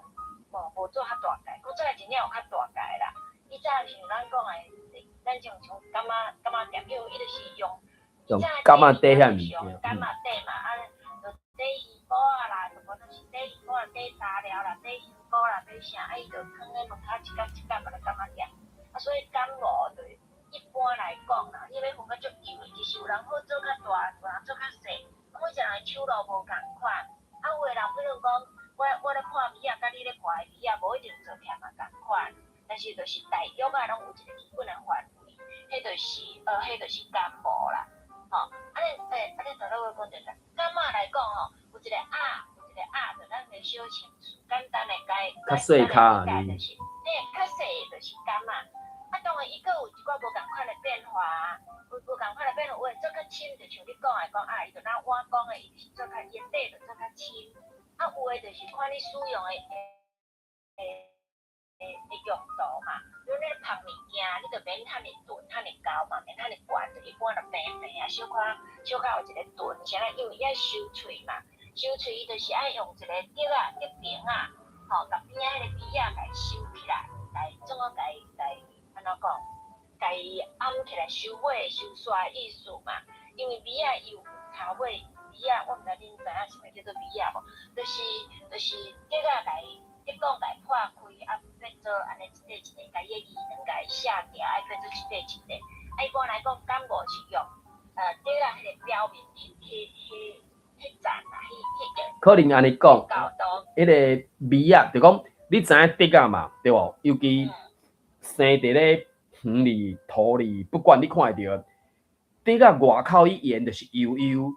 無做較大塊，古早真正有較大塊啦。以前像咱講的，咱像像柑仔柑仔店，因為伊就是用用柑仔底遐物件，柑仔底嘛，啊，就底魚脯仔啦，就無就是底魚脯仔，底雜料啦，底香菇啦，底啥，啊，伊就囥咧門口一工一工按呢柑仔店。啊，所以感冒就一般來講啦，你欲分較足幼的，就是有人好做較大，有人做較細，啊，每一個人的手路無仝款。啊，有的人比如講，我咧破米仔，佮你咧破的米仔無一定做起來嘛仝款，但是就是大約啊，攏有一個基本的範圍，彼就是感冒啦，吼。啊，恁欸，啊，恁頭拄仔講著啥？柑仔來講吼，有一個鴨，有一個鴨，就咱個小清楚，簡單的解，較細跤就是，嘿，較細的就是柑仔。啊，當然伊閣有一寡無仝款的變化啊，有無仝款的變化，有的做較深，就像你講的講啊，伊就咱我講的，伊就是做較伊的底就做較深。啊，有的就是看你使用的的用途嘛。比如你咧曝物件，你就免遐爾鈍、遐爾厚嘛，免遐爾懸，就一般就平平啊，小可小可有一個鈍，啥物？因為伊愛收喙嘛，收喙伊就是愛用一個竹仔、竹爿仔，吼，共邊仔彼個米仔共伊收起來，來怎啊共伊共伊按怎講？共伊掩起來收尾收煞的意思嘛。因為米仔伊有頭尾，米仔我毋知恁知影啥物叫做米仔無？就是竹仔共伊竹管共伊破開，啊變做按呢一塊一塊，共伊的魚卵共伊卸掉，愛變做一塊一塊。啊，一般來講，感冒是用竹仔彼個表面彼彼彼彼層啊，彼彼個。可能按呢講，彼個米仔就講你知影竹仔嘛，對無？尤其生佇咧園裡、土裡，不管你看會著，竹仔外口伊緣就是油油，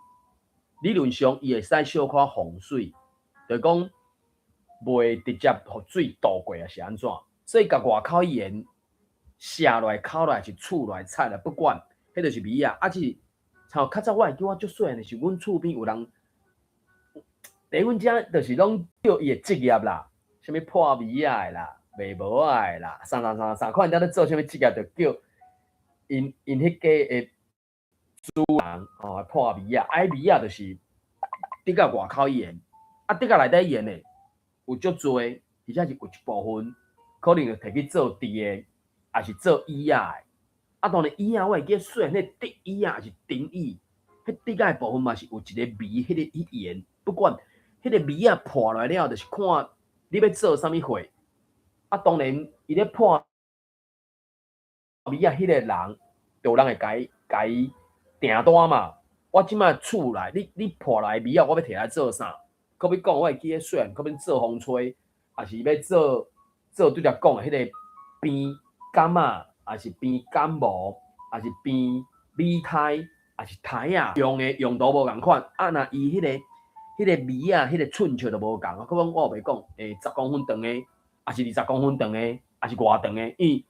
理論上伊會使小可防水，就講袂直接予水渡過抑是按怎？所以共外口伊緣卸落來、敲落來是厝落來、菜來，不管，彼就是米仔。啊，只是像較早我會記我足細漢的時，阮厝邊有人，佇阮遮就是攏叫伊的職業啦，啥物破米仔的啦、賣帽仔的啦，啥啥啥啥，看𪜶咧做啥物職業，就叫𪜶𪜶彼家的主人吼破米仔，啊，彼米仔就是竹仔外口伊緣，啊，竹仔內底緣的有足濟，而且是有一部分可能就提去做豬的，抑是做椅仔的。啊，當然椅仔我會記得細漢彼個竹椅仔抑是藤椅，彼竹仔的部分嘛是有一個米，彼個彼緣，不管彼個米仔破落來了，就是看你欲做啥物貨。啊，當然伊咧破米仔，彼個人就有人會共伊共伊訂單嘛。我這擺厝內，你破來的米仔，我欲提來做啥？閣欲講，我會記得細漢，閣欲做風吹，抑是欲做做拄才講的彼個編柑仔，抑是編感冒，抑是編米胎，抑是胎仔，用的用途無仝款。啊，若伊彼個米仔，彼個寸尺就無仝。閣講我有袂講，10公分長的，抑是20公分長的，抑是偌長的？因為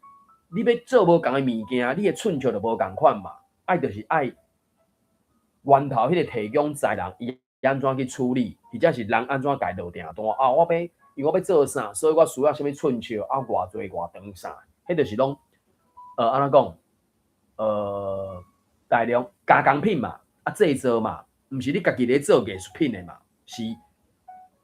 你欲做無仝的物件，你的寸尺就無仝款嘛。愛就是愛源頭彼個提供材人，伊按怎去處理，或者是人按怎共伊落訂單啊？我欲因為我欲做啥，所以我需要啥物寸尺啊？偌濟偌長啥？彼就是攏按怎講？大量加工品嘛，啊製造嘛，毋是你家己咧做藝術品的嘛，是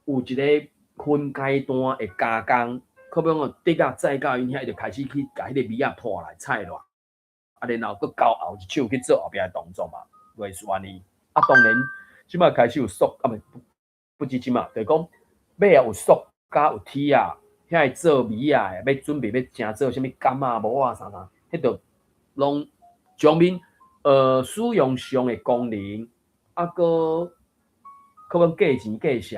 有一個分階段的加工，可比講竹仔載到𪜶遐，伊就開始去共彼個米仔破來菜落，啊，然後閣交後一手去做後壁的動作嘛，類似按呢。啊，當然，這擺開始有塑，啊，毋不止這擺，就是講尾仔有塑膠有鐵仔，遐會做米仔的，欲準備欲成做啥物柑仔帽仔啥啥，彼就攏上面使用上的功能，啊，閣可能價錢價數，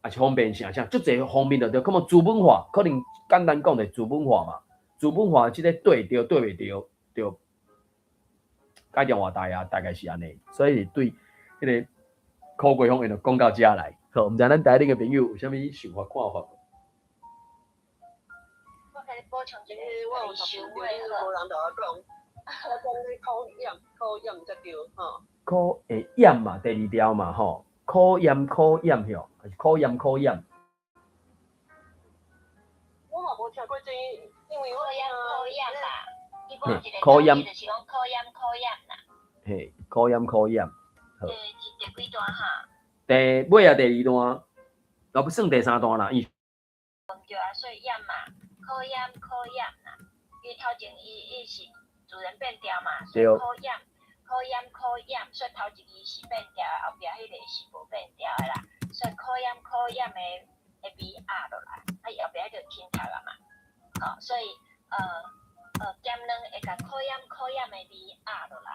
抑是方便性啥，足濟方面就對，可能資本化，可能簡單講就資本化嘛，資本化這個對著對袂著，就解中偌大啊，大概是按呢。所以對彼個苦瓜方面就講到遮來。好，毋知咱台頂的朋友有啥物想法看法？我共你補充一個，我有頭拄著無人同我講，我講你苦厭苦厭才對吼。苦會厭嘛，第二條嘛吼，苦厭苦厭吼，還是苦厭苦厭？我嘛無聽過這個，因為我苦厭苦厭吧，伊無一個苦厭就是講苦厭苦厭啦。嘿，苦厭苦厭。好。是第幾段哈？第尾啊，第二段，若不算第三段啦。伊。對啊，所以厭嘛，苦厭苦厭啦，因為頭前伊是自然變調嘛，所以苦厭苦厭苦厭，所以頭一字是變調，後壁彼個是無變調的啦，所以苦厭苦厭的味壓落來，啊伊後壁彼個停讀啊嘛，吼，所以鹹卵會共苦厭苦厭的味壓落來，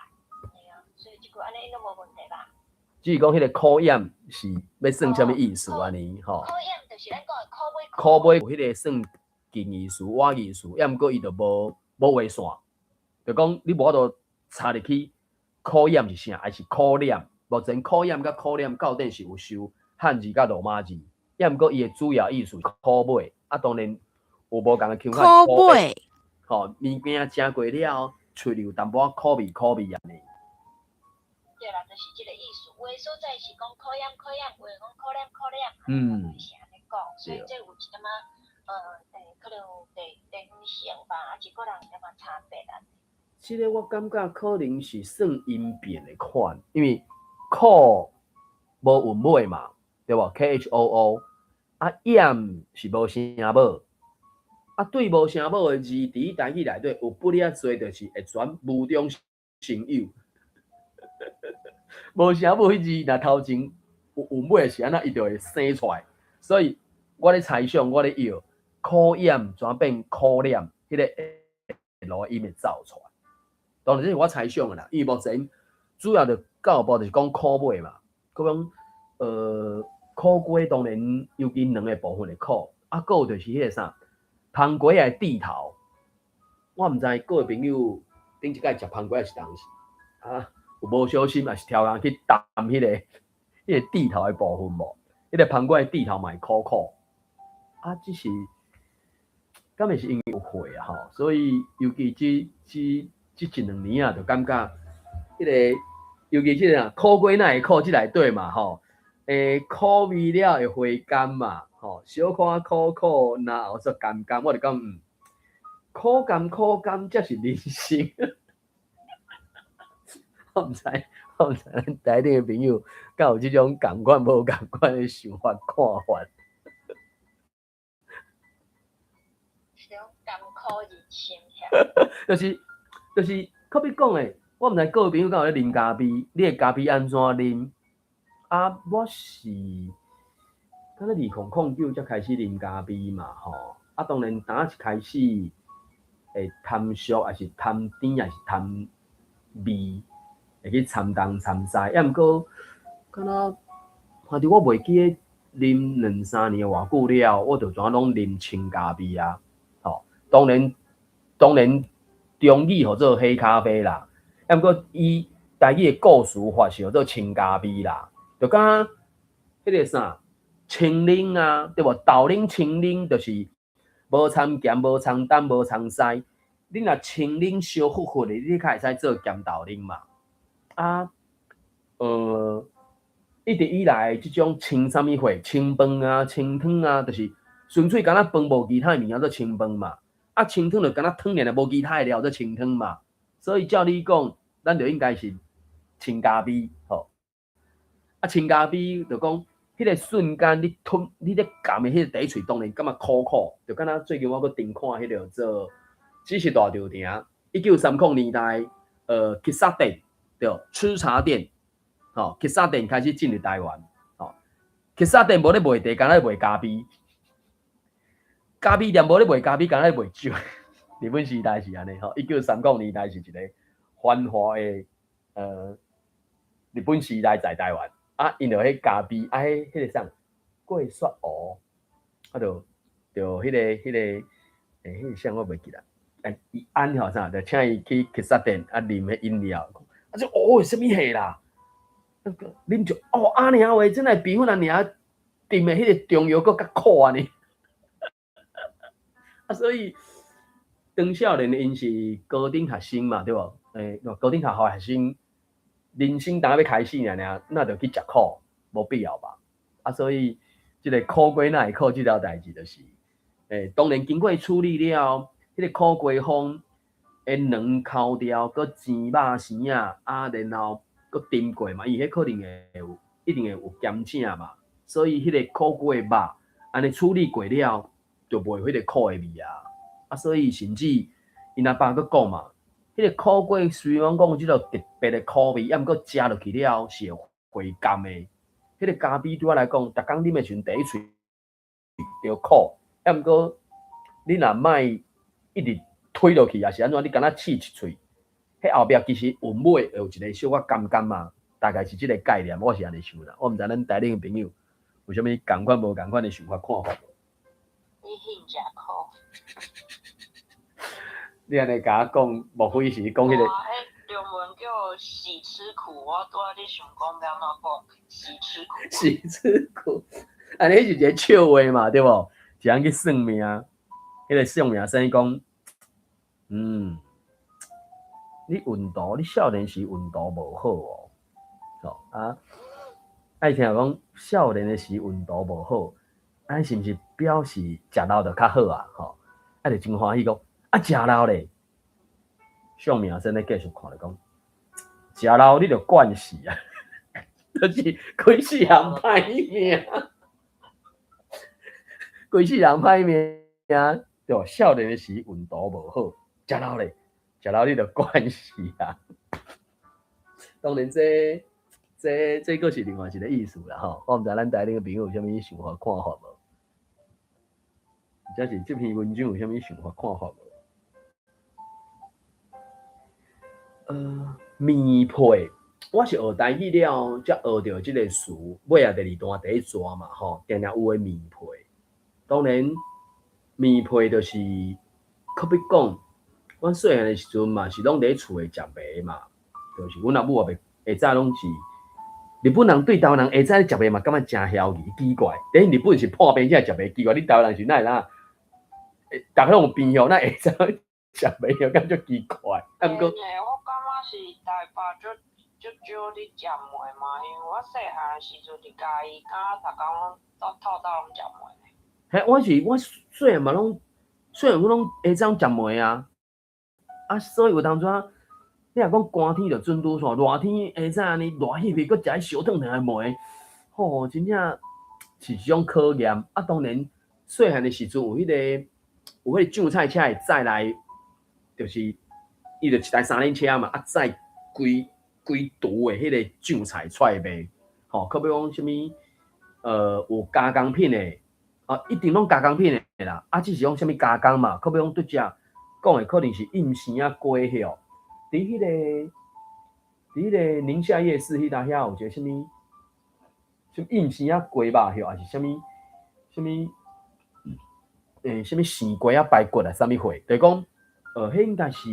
對啊，所以這句按呢應該無問題吧？只是講彼個苦厭是欲算啥物意思按呢？吼。苦厭就是咱講的苦尾。苦尾彼個算近義詞、倚義詞，抑毋過伊就無畫線，就講你無法度插入去苦厭是啥，還是苦念？目前苦厭佮苦念到底是有收漢字佮羅馬字，抑毋過伊的主要意思苦尾，啊當然有無仝的腔法。苦尾。吼，物件食過了後，喙裡有淡薄仔苦味苦味按呢。對啦，就是這個意思。有的所在是講苦厭苦厭，有的講苦念苦念，是按呢講，所以這有一點仔可能有地方性吧，抑是個人有點仔差別啦。這个我感覺可能是算音變的款，因為苦無韻尾嘛，對無？K H O O，啊厭是無聲母，啊對無聲母的字，佇台語內底有不爾濟，就是會轉無中生有。無聲母彼字，若頭前有韻尾是按怎，伊就會生出來。所以我咧猜想，我咧臆苦厭轉變苦念，彼個 L 音會走出來。當然這是我猜想的啦，因為目前主要就教育部就是講苦尾嘛，閣講苦瓜當然尤其卵的部分會苦，啊，閣有就是彼個啥，芳瓜的蒂頭，我毋知各位朋友頂一擺食芳瓜是當時啊，有無小心也是刁工去澹彼個蒂頭的部分無？彼個芳瓜的蒂頭嘛會苦苦，啊，只是敢會是因為有火啊吼，所以尤其這一兩年啊，就感覺彼個，尤其這個啊，苦瓜哪會苦？這內底嘛吼，苦味了會回甘嘛，吼，小可苦苦，然後煞甘甘，我就講苦甘苦甘，才是人生。我毋知咱台頂的朋友敢有這種仝款無仝款的想法看法。是種甘苦人生。就是，可比講的，我毋知各位朋友敢有咧啉咖啡，你的咖啡按怎啉？啊，我是敢若2009才開始啉咖啡嘛，吼。啊，當然當一開始會貪俗，抑是貪甜，抑是貪味，會去摻東摻西。抑毋過，敢若反正我袂記得啉兩三年偌久了，我就怎攏啉清咖啡啊。吼，當然。中語號做黑咖啡啦，抑毋過伊台語的故事法是號做清咖啡啦，就敢彼個啥清冷啊，對無？豆奶清冷就是無摻鹹、無摻淡、無摻西。你若清冷燒沸沸的，你較會使做鹹豆奶嘛。啊，一直以來這種清啥物貨，清飯啊、清湯啊，就是純粹敢若飯無其他的物件做清飯嘛。啊，清湯就敢若湯爾爾，無其他的料做清湯嘛。所以照理講，咱就應該是清咖啡吼。啊，清咖啡就講，彼個瞬間你吞，你咧含的彼個第一喙，當然感覺苦苦，就敢若最近我閣重看彼個做，只是大稻埕，1930年代，喫茶店對，吃茶店，吼，喫茶店開始進入台灣，吼，喫茶店無咧賣茶，敢若賣咖啡。咖啡店無咧賣咖啡，敢若咧賣酒。日本時代是按呢吼，1930年代是一個繁華的日本時代在台灣啊，𪜶就彼咖啡啊，彼個啥過雪壺，啊，就彼個啥我袂記得，啊，伊按吼啥，就請伊去喫茶店啊，啉彼飲料。啊，啊，這哦，啥物貨啦？那個啉就哦，按呢話，真係比阮阿娘斟的彼個中藥閣較苦按呢。啊，所以當少年𪜶是高等學生嘛，對無？高等學校學生，人生當欲開始爾爾，那就去食苦，無必要吧？啊，所以這个苦瓜哪會苦這條代誌就是，當然經過處理了，彼个苦瓜風的卵抠掉，閣煎肉生仔，啊，然後閣叮過嘛，伊彼可能會有，一定會有鹹汫嘛，所以彼个苦瓜的肉，按呢處理過了，就袂有彼個苦的味啊。啊，所以甚至𪜶阿爸閣講嘛，彼个苦瓜雖然講有這个特別的苦味，啊，毋過食落去了是會回甘的。彼个咖啡對我來講，逐工啉的時陣第一喙著苦，啊，毋過你若莫一直吞落去，抑是按怎，你敢若試一喙，彼後壁其實韻尾會有一個小可甘甘嘛，大概是這个概念，我是按呢想啦。我毋知咱台頂的朋友有啥物仝款無仝款的想法看法無？你興食苦？你按呢共我講，莫非是講彼个？彼中文叫喜吃苦，我拄仔咧想講欲按怎講，喜吃苦。喜吃苦，按呢是一個笑話嘛，對無？一人去算命，彼个算命先生講，你運途，你少年時運途無好哦，吼啊，愛聽講少年的時運途無好，按呢是毋是表示食老就較好啊？吼，啊就真歡喜講，啊食老咧，算命先生繼續看咧講，食老你就慣死啊，就是規世人歹命，規世人歹命，對無？少年的時運途無好，食老咧，食老你就慣死啊。當然這這閣是另外一個意思啦吼，我毋知咱台頂的朋友有啥物想法看法無？或者是這篇文章有啥物想法看法無？麵皮，我是學台語了，才學著這個詞，尾仔第二段第一逝嘛吼，定定有的麵皮。當然，麵皮就是，可比講，阮細漢的時陣嘛是攏佇咧厝內食糜嘛，就是阮阿母也袂下早攏是日本人對台灣人下早咧食糜嘛，感覺誠囂離奇怪。等於日本是破病才食糜，奇怪，你台灣人是哪會哪？逐家攏有病吼，哪下早食糜又感覺奇怪。啊，毋過，我感覺是台北足足少咧食糜嘛，因為我細漢的時陣佇嘉義，敢若逐工攏透透早攏食糜。嘿，我是我細漢嘛攏，細漢阮攏下早食糜啊。啊，所以有當陣，你若講寒天就準拄煞，熱天下早按呢熱翕翕，閣食彼燒燙燙的糜，吼，真正是一種考驗。啊，當然細漢的時陣有彼个有彼个醬菜車會載來，就是伊就一台三輪車嘛，啊載規規櫥的彼个醬菜出來賣，吼，可比講啥物，有加工品的，啊，一定攏加工品的啦，啊，只是講啥物加工嘛，可比講拄才講的可能是蔭生仔雞吼，佇彼个寧夏夜市彼搭遐有一個啥物，啥物蔭生仔雞肉吼，抑是啥物啥物，啥物生雞仔排骨啊，啥物貨，就是講，彼應該是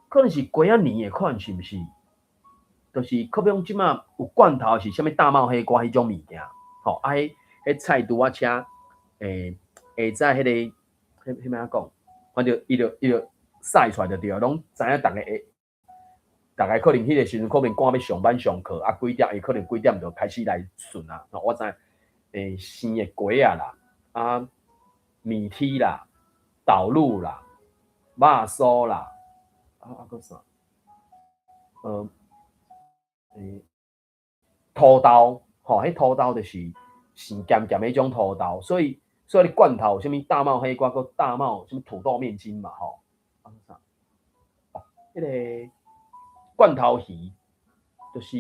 可能是雞仔年的款，是毋是？就是可比講這馬有罐頭是啥物大茂黑瓜彼種物件，吼，啊，彼彼菜櫥仔車，下早彼个，彼彼欲按怎講？反正伊就曬出來就對啊，攏知影逐个會，逐个可能彼个時陣可能趕欲上班上課，啊幾點伊可能幾點就開始來順啊。我知，生的雞仔啦，啊麵麶啦，豆乳啦，肉酥啦，啊閣啥？土豆，吼，彼土豆就是生鹹鹹彼種土豆，所以你罐頭有啥物大茂黑瓜，閣大茂啥物土豆麵筋嘛，吼，啊啥？哦，彼个罐頭魚，就是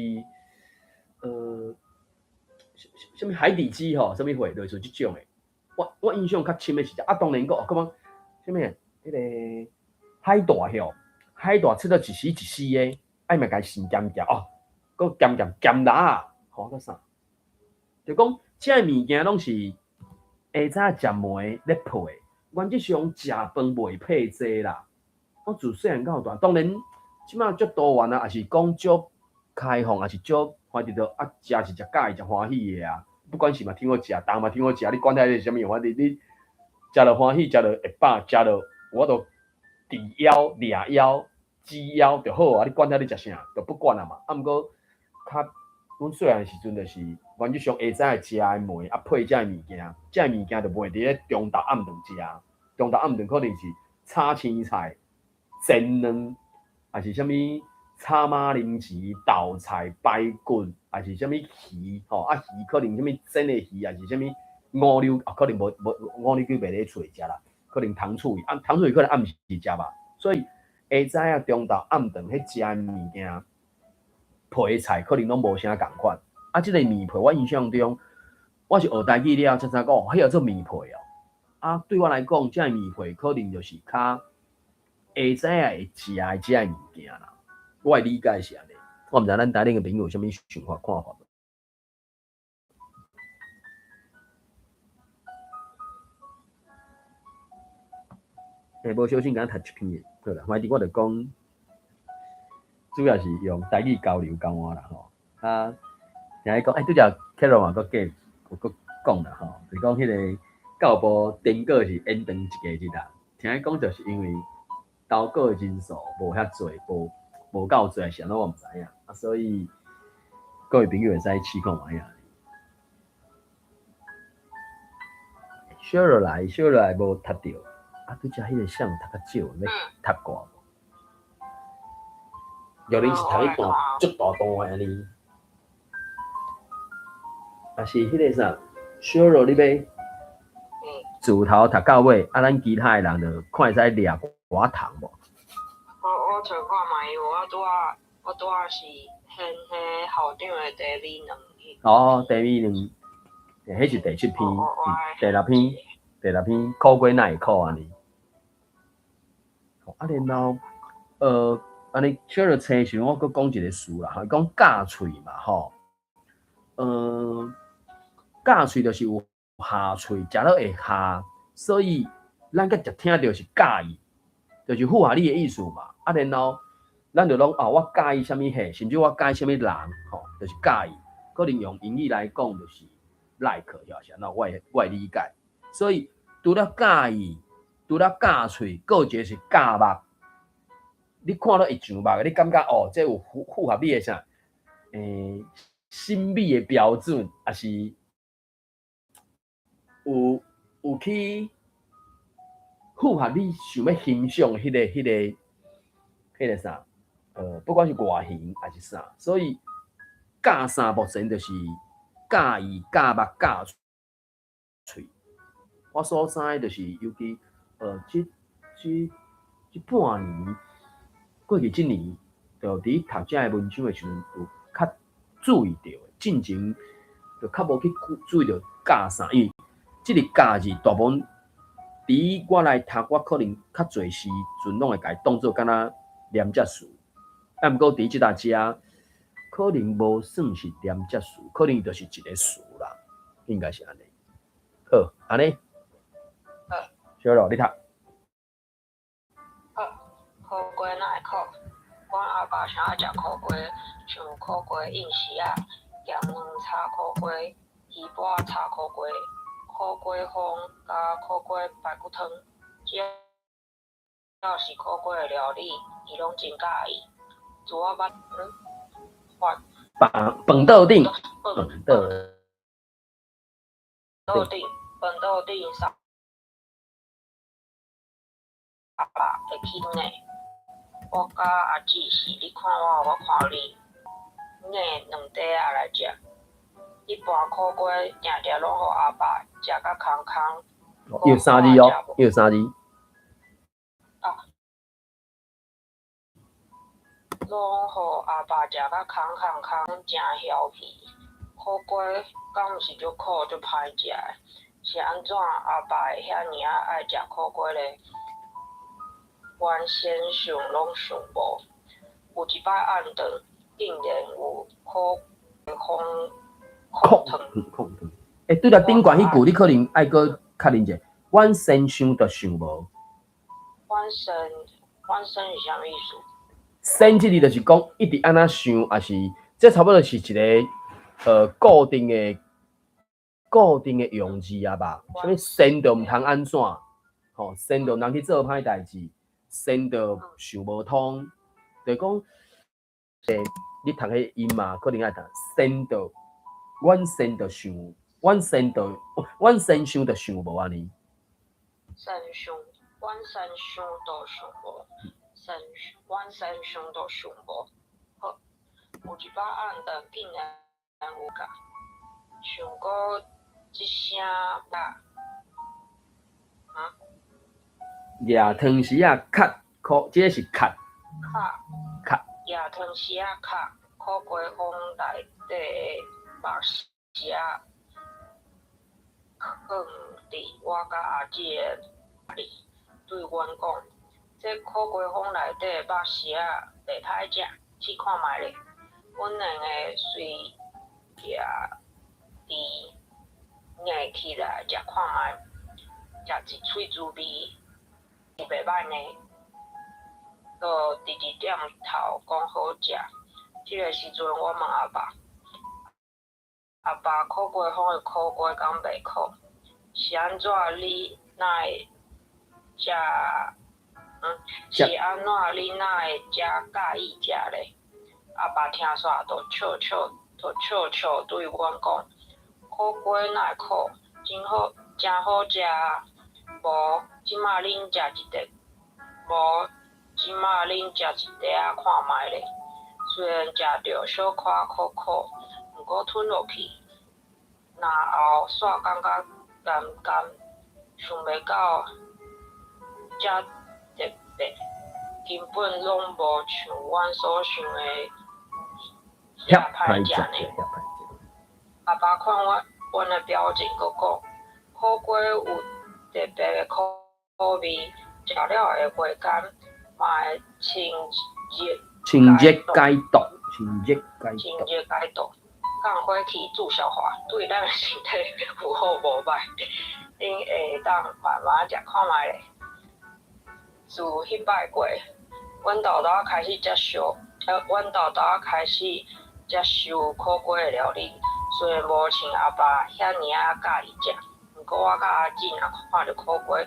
啥物海底雞吼，啥物貨，類似這種的。我印象較深的是這，啊，當然閣有感覺啥物，彼个海帶吼，海帶切做一絲一絲的，啊伊嘛共伊生鹹鹹哦，閣鹹鹹鹹辣仔，吼閣啥？就講這个物件攏是下早食糜咧配的，原則上食飯袂配這啦。我自細漢到大，當然這馬足多元啊，抑是講足開放，抑是足反正就啊，食是食佮意，食歡喜的啊。不管是嘛挺好食，重嘛挺好食，你管遐是啥物，反正你食著歡喜，食著會飽，食著有法度治枵、掠枵、止枵就好啊。你管遐你食啥，就不管啊嘛。啊，毋過較阮細漢時陣就是原則上下早會食的糜啊配這个物件，這个物件就賣佇咧中晝暗頓食，中晝暗頓可能是炒青菜、煎卵，抑是啥物炒馬鈴薯、豆菜、排骨，抑是啥物魚吼，啊魚可能啥物煎的魚，抑是啥物五柳啊，可能無無五柳雞袂咧厝食啦，可能糖醋魚啊，糖醋魚可能暗時食吧，所以下早啊、中晝、暗頓彼食的物件，皮菜可能攏無啥仝款。啊，這個麵皮我印象中，我是學台語了才知影講，彼叫做麵皮哦。啊，對我來講，這個麵皮可能就是較下早仔會食的這个物件啦。我的理解是按呢，我毋知咱台頂的朋友有啥物想法看法無？欸，無小心共讀一篇的，好啦，反正我就講，主要是用台語交流交換啦吼。啊，聽伊講，欸，拄才 Carol 嘛閣計有閣講啦吼，就講彼個教部頂個是延長一個日啦。聽伊講，就是因為投稿的人數無遐濟，無無夠濟，是按怎我毋知影。啊，所以各位朋友會使試看覓啊。小落來，小落來無讀著。啊，拄才彼個啥讀較少，欲讀過無？玉玲是讀一段足大段的按呢，啊是彼個啥，小落你欲自頭讀到尾，啊，咱其他的人就看會使掠寡糖無？我找看覓，我拄仔是掀彼校長的茶米卵。哦，茶米卵，彼是第七篇，第六篇，第六篇苦瓜哪會苦按呢？啊，然後，按呢小落冊時，我閣講一個詞啦，吼，伊講咬喙嘛，吼，咬喙就是有下喙，食落會下，所以咱較常聽著是佮意，就是符合你的意思嘛。啊，然後咱就攏哦，我佮意啥物貨，甚至我佮意啥物人，吼，就是佮意。可能用英語來講就是 like，是按怎？我的理解。所以除了佮意，除了咬喙，閣有一個是咬目。你看到伊上目，你感覺哦，這有符合你的啥？審美的標準，抑是有去符合你想欲欣賞彼個啥？不管是外形抑是啥，所以咬啥目前就是咬意、咬目、咬喙。我所知就是，尤其這半年過去這年，就佇讀這个文章的時陣，有較注意著，進前就較無去注意著咬啥，因為這个咬字大部分佇我來讀，我可能較濟時陣攏會共伊當做敢若連接詞，啊，毋過佇這搭遮可能無算是連接詞，可能就是一个詞啦，應該是按呢。好，按呢。好。小樂，你讀。好，苦瓜哪會苦？阮阿爸上愛食苦瓜，像苦瓜蔭絲仔、鹹卵炒苦瓜、魚脯炒苦瓜、苦瓜風佮苦瓜排骨湯，只要是苦瓜的料理，伊攏真佮意。自我捌飯飯桌頂，飯桌頂，飯桌頂三百會起呢。我佮阿姊是你看我，我看你，捏兩塊仔來食。彼盤苦瓜定定攏予阿爸食甲空空。有三字哦，有三字。啊，攏予阿爸食甲空空空，誠囂氣。苦瓜敢毋是足苦足歹食的？是按怎阿爸會遐爾仔愛食苦瓜咧？原先想攏想無。有一擺暗頓，竟然有苦瓜風焢湯。焢湯。欸，對啦，頂懸彼句你可能愛閣確認者。阮先想就想無。阮先，阮先是啥物意思？先這字就是講一直按怎想，抑是這差不多是一個固定的用字啊吧？啥物先就毋通按怎，吼，先就毋通去做歹代誌，先就想無通，就是講，你讀彼音嘛，可能愛讀先就，阮先就想，阮先想就想無按呢。先想，阮先想就想無，先阮先想就想無。好，有一擺暗頓竟然有教，想講這聲啊，啊？舉湯匙仔較苦，這个是較。較。較。舉湯匙仔較苦瓜風內底的肉絲仔，囥佇我佮阿姊的裡，對阮講：這苦瓜風內底的肉絲仔袂歹食，試看覓咧。阮兩个隨徛佇硬起來食看覓，食一喙滋味是袂䆀呢。就直直點頭講好食。這个時陣我問阿爸：阿爸，苦瓜風的苦瓜敢袂苦？是按怎你哪會遮？是按怎你哪會遮佮意食咧？阿爸聽煞就笑笑，就笑笑對阮講：苦瓜哪會苦？真好，誠好食啊！無，這馬恁食一塊，無，這馬恁食一塊仔看覓咧。雖然食著小可苦苦，毋過吞落去，然後煞感覺甘甘，想袂到遮特別，根本攏無像阮所想的遐歹食呢。阿爸看阮的表情，閣講：苦瓜有特別的苦味，食了會回甘，嘛會清熱清熱解毒，清熱解毒。清熱解毒，降火氣、助消化，對咱的身體有好無歹。恁會當慢慢食看覓咧。自彼擺過，阮豆豆開始接受苦瓜的料理。雖然無像阿爸遐爾仔佮意食，毋過我佮阿姊若看著苦瓜，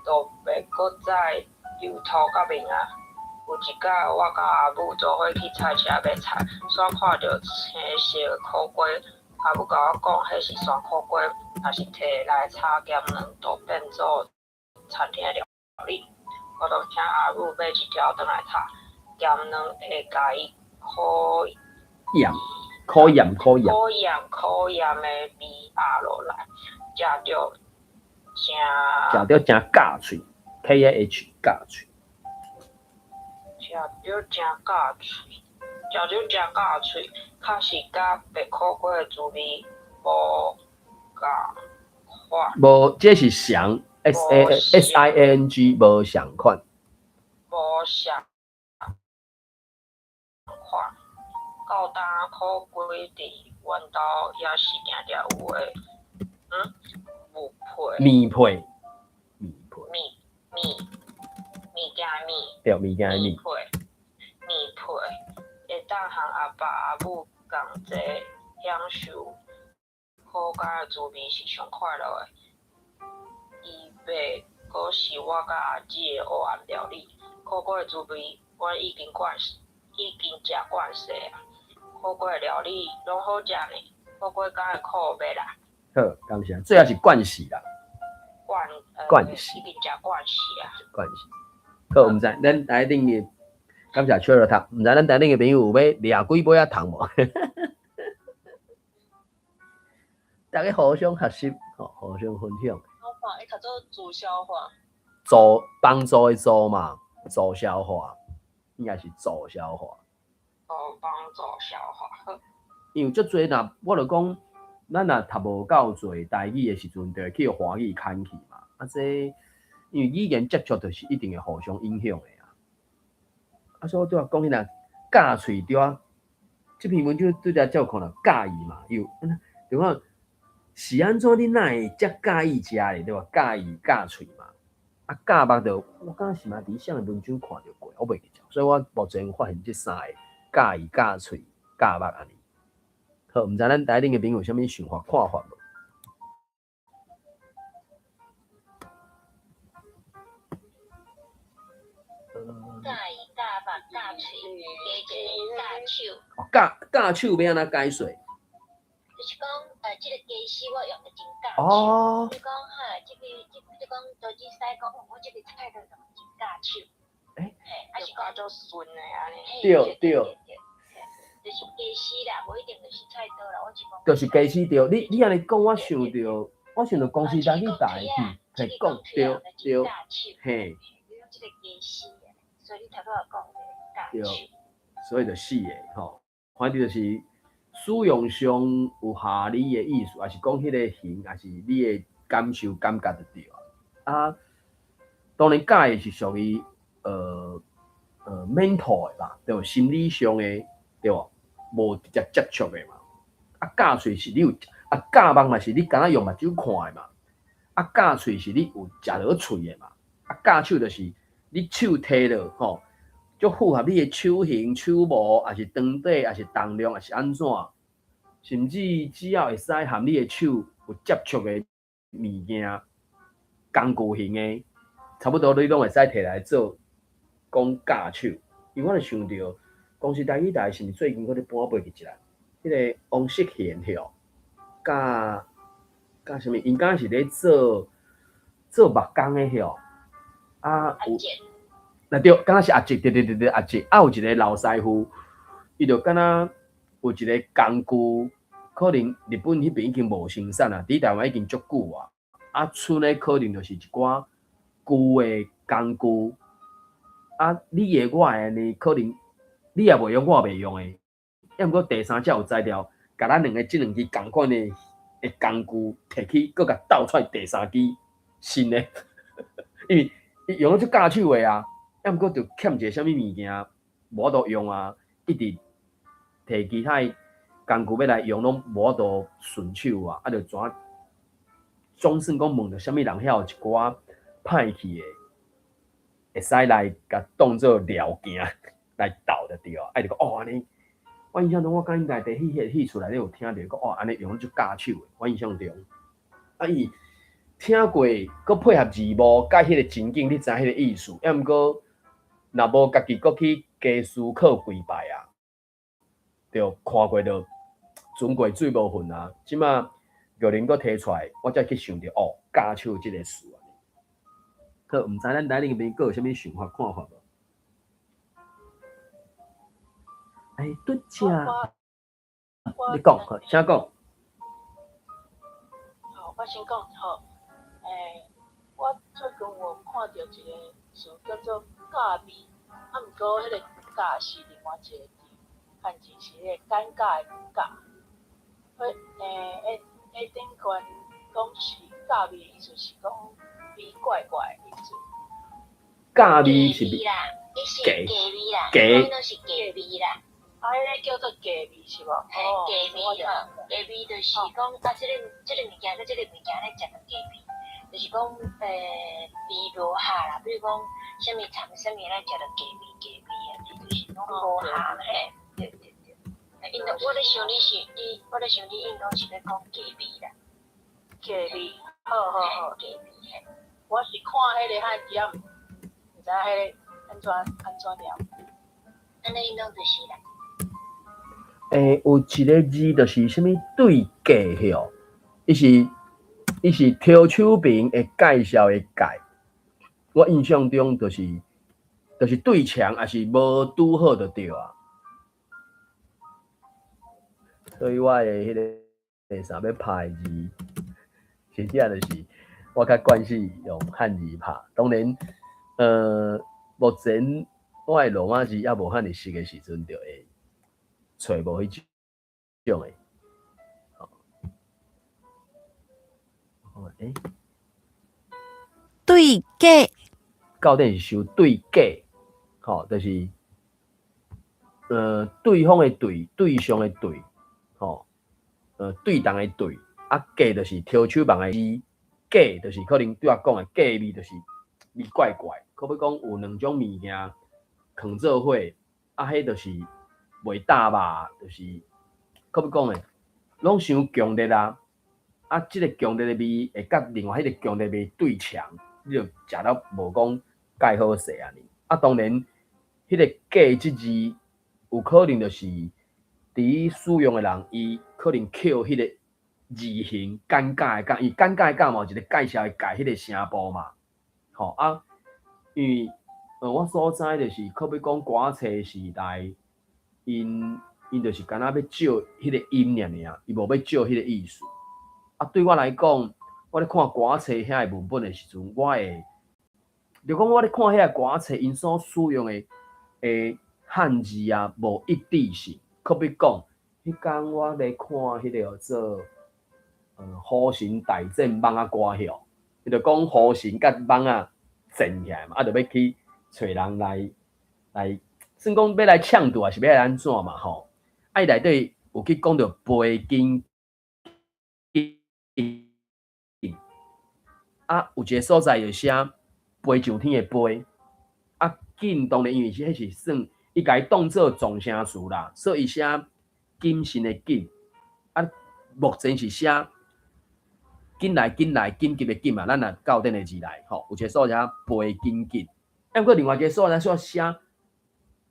就袂閣再搝頭佮面啊。有一工，我佮阿母做伙去菜市仔買菜，煞看著青色的苦瓜，阿母共我講，彼是山苦瓜，若是提來炒鹹卵，就變做餐廳料理。我就請阿母買一條轉來炒鹹卵，會共伊苦鹽、苦鹽、苦鹽、苦鹽、苦鹽的味壓落來，食著誠食著誠咬喙，K A H 咬喙。食著誠咬喙，食著誠咬喙，確實佮白苦瓜的滋味無仝款。無，這是相 S A S I A N G 無相款。無相款，到今苦瓜佇阮兜也是定定有的。物配。麵配，麵配。物件的物。對，物件的物。麵配，麵配，會當和阿爸阿母仝齊享受苦瓜的滋味是上快樂的。伊袂閣是我佮阿姊的黑暗料理。苦瓜的滋味，阮已經食慣勢啊。苦瓜的料理攏好食呢，苦瓜敢會苦袂啦？好，感謝。最後是慣勢啦。慣勢。已經食慣勢啊。慣勢。好，毋知咱台頂的，感謝笑了頭，毋知咱台頂的朋友有欲掠幾杯仔糖無？大家互相學習，吼，互相分享。消化，伊較做助消化。助幫助的助嘛，助消化，應該是助消化。哦，幫助消化。因為足濟若，我就講，咱若讀無夠濟台語的時陣，就會去予華語牽去嘛。啊，這因為語言接觸就是一定會互相影響的啊。啊，所以我拄仔講彼個咬喙對啊，這篇文章拄才照看啦，佮意嘛，有，對講是按怎你哪會遮佮意食咧，對吧？佮意咬喙嘛，啊，咬肉就我敢是嘛佇啥个文章看著過，我袂記得，所以我目前發現這三个咬伊、咬喙、咬目按呢。好，毋知咱台頂的朋友有啥物想法看法無？咬伊、咬目、咬喙，加一个咬手。哦，咬咬手欲按怎解說？就是講，這个家私我用得真咬手。你講哈，這个這這講刀子師講，我這个菜刀用得真咬手。嘿，啊是講較順的按呢。對對。就是家私啦，無一定就是菜刀啦，我是講。就是家私對，你按呢講，我想著公司台語台，嘿，講對對，嘿。這个家私，所以你頭拄仔講的咬手。所以就四个吼，反正就是使用上有合理的意思，抑是講彼个形，抑是你的感受感覺就對啊。啊，當然咬的是屬於mental 的吧，對無？心理上的對無？無直接接觸的嘛。啊，咬喙是你有，啊，咬目嘛是你敢若用目睭看的嘛。啊，咬喙是你有食落喙的嘛。啊，咬手就是你手提落吼，足符合你的手型、手模，抑是長短，抑是重量，抑是按怎，甚至只要會使含你的手有接觸的物件，工具型的，差不多你攏會使提來做講咬手。因為我就想著，公視台語台是毋是最近閣咧搬背去一下？彼个王世賢吼，佮啥物？𪜶敢是咧做木工的吼，啊有，若對，敢若是阿叔，對對對對，阿叔，啊有一个老師傅，伊就敢若有一个工具，可能日本彼邊已經無生產啊，佇台灣已經足久啊，啊賰的可能就是一寡舊的工具，啊你的我的呢，可能你也袂用，我也袂用的，抑毋過第三者有才調，共咱兩个這兩支仝款的工具提去，閣共鬥出來第三支新的，因為伊用了足咬手的啊，抑毋過就欠一个啥物物件，無法度用啊，一直提其他的工具欲來用，攏無法度順手啊，啊就怎總算講問著啥物人遐有一寡歹去的，會使來共當做料件來鬥就對啊，啊伊就講哦按呢，我印象中我敢應該佇彼个戲厝內底有聽著講哦按呢用足咬手的，我印象中，啊伊聽過，閣配合字幕，佮彼个情景，你知彼个意思。抑毋過，若無家己閣去加思考幾擺啊，就看過就船過水無痕啊。這馬玉玲閣提出來，我才去想著哦，咬手這个詞。好，毋知咱台頂邊閣有啥物想法看法無？欸，拄才，你講，好，請講。好，我先講好。我最近有看著一个詞叫做“尬味”，啊，毋過彼个“尬”是另外一个字，漢字是彼个尷尬的“尬”。彼頂懸講是尬味的意思是講味怪怪的意思。尬味是味啦，伊是假味啦，講是假味啦。啊，彼个叫做假味是無？嘿，假味啦，假味就是講啊，這个物件佮這个物件咧食著假味。就是講，味無合啦，比如講，啥物摻啥物，咱食著假味假味啊，就是攏無合嘿，對對對。𪜶我咧想你是你，我咧想你應該是欲講假味啦。假味，好好好，假味嘿。我是看彼个漢字啊，毋知彼个按怎念。按呢應當就是啦。有一个字就是啥物對價吼，伊是提手邊會介紹的介，我印象中就是對牆，抑是無拄好就對啊。所以我的彼个啥欲拍的字，實際就是我較慣勢用漢字拍。當然，目前我的羅馬字猶無遐爾熟的時陣，就會揣無彼種的。欸，對價，到底是收對價，吼，就是對方的對，對象的對，吼，對動的對，啊，價就是提手旁的字，價就是可能對我講的價味，就是味怪怪，可欲講有兩種物件，囥做伙，啊，彼就是袂焦肉，就是閣欲講咧，攏傷強烈啊！啊，這个強烈的味會佮另外彼个強烈味對牆，你就食了無講蓋好勢按呢。啊，當然，彼个粿這字有可能就是佇使用的人，伊可能抾彼个字形簡介的簡，伊簡介的簡嘛有一個介紹的介彼个聲部嘛，吼啊，因為我所知就是閣欲講歌仔冊時代，𪜶𪜶就是敢若欲借彼个音爾爾，伊無欲借彼個意思。啊，對我來講，我咧看歌冊遐个文本的時陣，我會，就講我咧看遐个歌冊，𪜶所使用的漢字啊，無一致性。閣欲講，彼工我咧看彼个叫做虎神大戰蠓仔歌吼，伊就講虎神佮蠓仔戰起來嘛，啊，就欲去揣人來，算講欲來搶奪，抑是欲來按怎嘛吼？啊，伊內底有去講著飛金。啊，有一个所在就寫飛上天的飛，啊，謹當然因為是彼是算伊共伊當做狀聲詞啦，所以寫謹慎的謹，啊，目前是寫緊來緊來緊急的緊嘛，咱若校正的字來吼，有一个所在寫飛緊緊，啊，毋過另外一个所在煞寫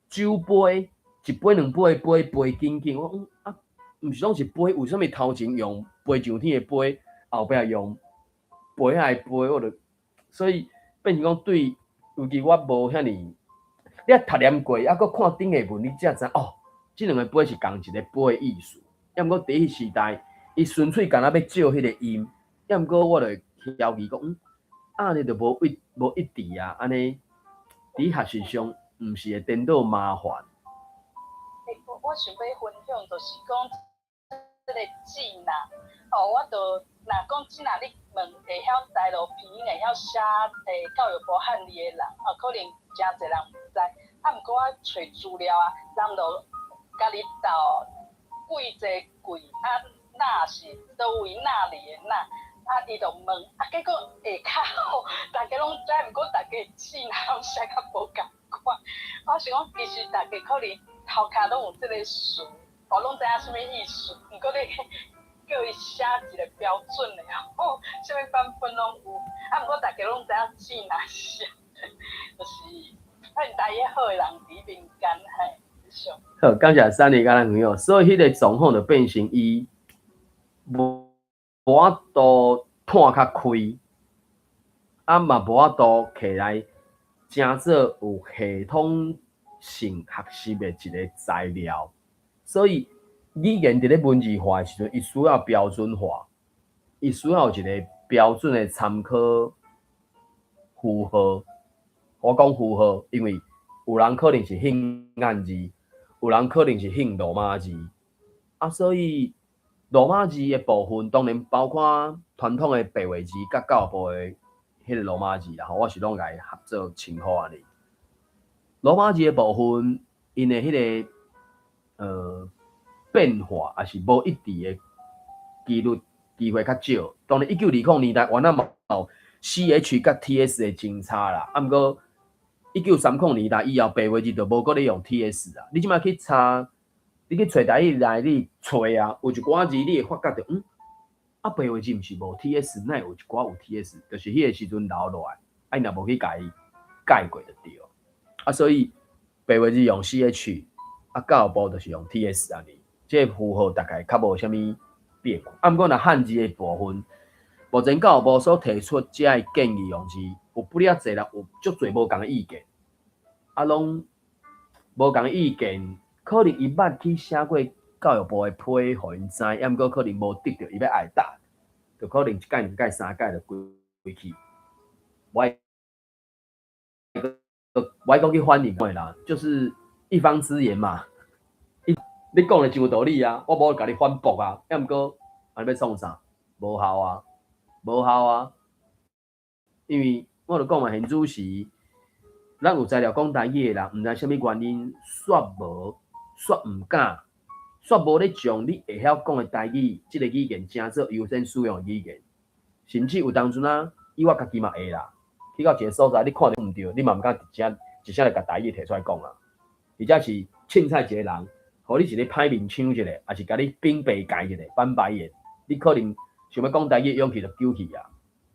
酒杯，一杯兩杯的杯，杯緊緊，我講啊，毋是攏是杯，為啥物頭前用飛上天的飛，後壁用杯仔的杯，我就所以變成講對，尤其我無遐爾，你若讀念過，抑閣看頂下文，你才知哦，這兩個杯是仝一个杯的意思。抑毋過佇彼時代，伊純粹敢若欲借彼个音，抑毋過我就會懷疑講，按呢就無一致啊，按呢佇學習上毋是會顛倒麻煩。欸，我想欲分享，就是講這个字啦，哦，我就若講這若你問會曉台羅拼音，會曉寫教育部漢字的人，哦，可能誠濟人毋知。啊，毋過我揣資料啊，人就共你鬥貴濟貴，啊，哪是佗位哪裡的哪，啊，伊就問，啊，結果下跤吼，逐家攏知，毋過逐家字若攏寫較無仝款。我想講，其實逐家可能頭殼攏有這个詞，我攏知影啥物意思，毋過你叫伊寫一個標準的吼，啥物版本攏有，啊，毋過逐家攏知影字若寫，就是反正台語好的人佇民間嘿。好，感謝珊妮佮咱分享，所以彼个狀況就變成伊無法度湠較開，啊嘛無法度摕來成做有系統性學習的一個材料，所以語言佇咧文字化的時陣，伊需要標準化，伊需要有一個標準的參考符號。我講符號，因為有人可能是興漢字，有人可能是興羅馬字，啊，所以羅馬字的部分當然包括傳統的白話字佮教育部的彼個羅馬字啦，吼，我是攏共伊合做稱呼按呢。羅馬字的部分，𪜶的彼個變化，抑是無一致的幾率機會較少。當然，1920年代原來嘛有 CH 佮 TS 的爭差啦，啊，毋過1930年代以後，白話字就無閣咧用 TS 啊。你這擺去查，你去揣台語內你揣啊，有一寡字你會發覺著，啊，白話字毋是無 TS，哪會有一寡有 TS？就是彼個時陣留落來，啊，伊若無去共伊改過就對。啊，所以白話字用 CH，啊，教育部就是用 TS 按呢，這個符號大概較無啥物變化。啊，毋過若漢字的部分，目前教育部所提出這个建議用字，有不了濟人有足濟無仝的意見，啊，攏無仝的意見，可能伊捌去寫過教育部的批，予𪜶知，抑毋過可能無得著伊欲愛答，就可能一擺、兩擺、三擺就規氣。無愛無愛閣去反應啦，就是一方之言嘛。你講的真有道理啊，我無共你反駁啊，抑毋過按呢欲創啥？無效啊，無效啊。因為我就講嘛，現主時，咱有材料講台語的人，毋知啥物原因，煞無，煞毋敢，煞無咧將你會曉講的台語，這个語言成做優先使用的語言。甚至有當陣啊，以我家己嘛會啦，去到一个所在，你看著毋對，你嘛毋敢佇遮一聲就共台語提出來講啊，或者是凊彩一個人，予你一个歹面腔一下，抑是共你反白解一下，翻白眼，你可能想欲講台語的勇氣就丟去啊。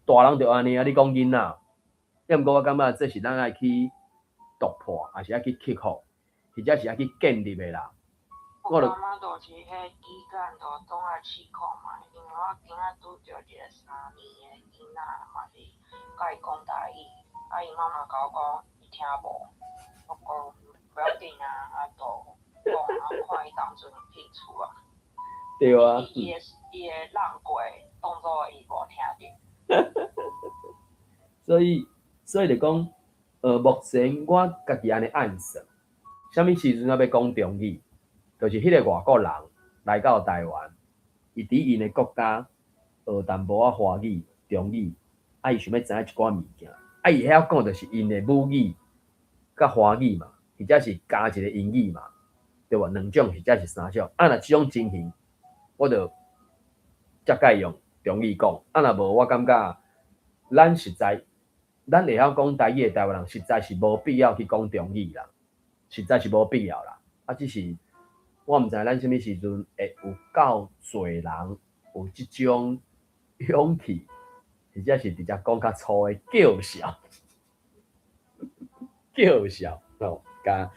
大人就按呢啊，你講囡仔，抑毋過我感覺這是咱愛去突破，抑是愛去克服，或者是愛去建立的啦。我感覺就是彼語感就總愛試看覓，因為我今仔拄著一個3年的囡仔，嘛是共伊講台語，啊伊媽媽共我講伊聽無，我講無要緊啊，啊就講啊看伊當陣有興趣啊。對啊。伊的浪過，當做伊無聽著。所以就講，目前我家己按呢按算，啥物時陣我欲講中語，就是彼个外國人來到台灣，伊佇𪜶的國家學淡薄仔華語、中語，啊伊想欲知影一寡物件，啊伊會曉講就是𪜶的母語佮華語嘛，或者是加一個英語嘛，對無？兩種或者是三種，啊若這種情形，我就才佮伊用中語講，啊若無我感覺咱實在，咱會曉講台語的台灣人，實在是無必要去講中語啦，實在是無必要啦。啊，只是我毋知咱啥物時陣會有夠濟人有這種勇氣，或者是直接講較粗的叫囂，叫囂吼，共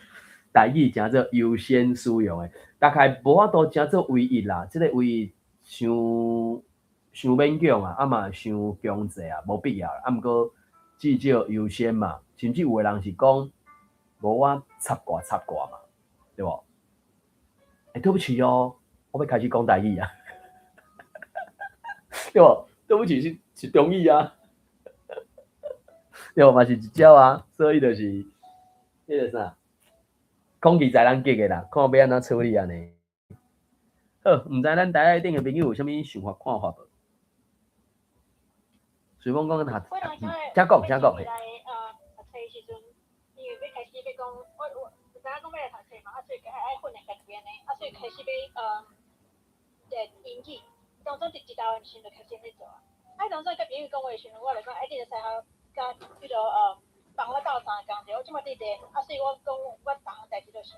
台語成做優先使用的，大概無法度成做唯一啦。這个唯一傷傷勉強啊，啊嘛傷強制啊，無必要啦。啊，毋過至少優先嘛，甚至有的人是講無我插掛插掛嘛，對無？欸，對不起哦，我欲開始講台語啊，對無？對不起是中語啊，對無？嘛是一招啊，所以就是彼個啥，空氣在人激的啦，看欲按怎處理按呢。好，毋知咱台內頂的朋友有啥物想法看法無？隨風講下，請講，請講。來讀冊時陣，因為欲開始欲講，我有知影講欲來讀冊嘛，啊所以愛訓練家己按呢，啊所以開始欲練英語。當陣佇佇台灣時陣就開始按呢做啊。啊，當陣佮朋友講話時陣，我就講，欸，你會使通佮彼落幫我鬥相共者，我這擺佇練，啊所以我講我逐項代誌都想，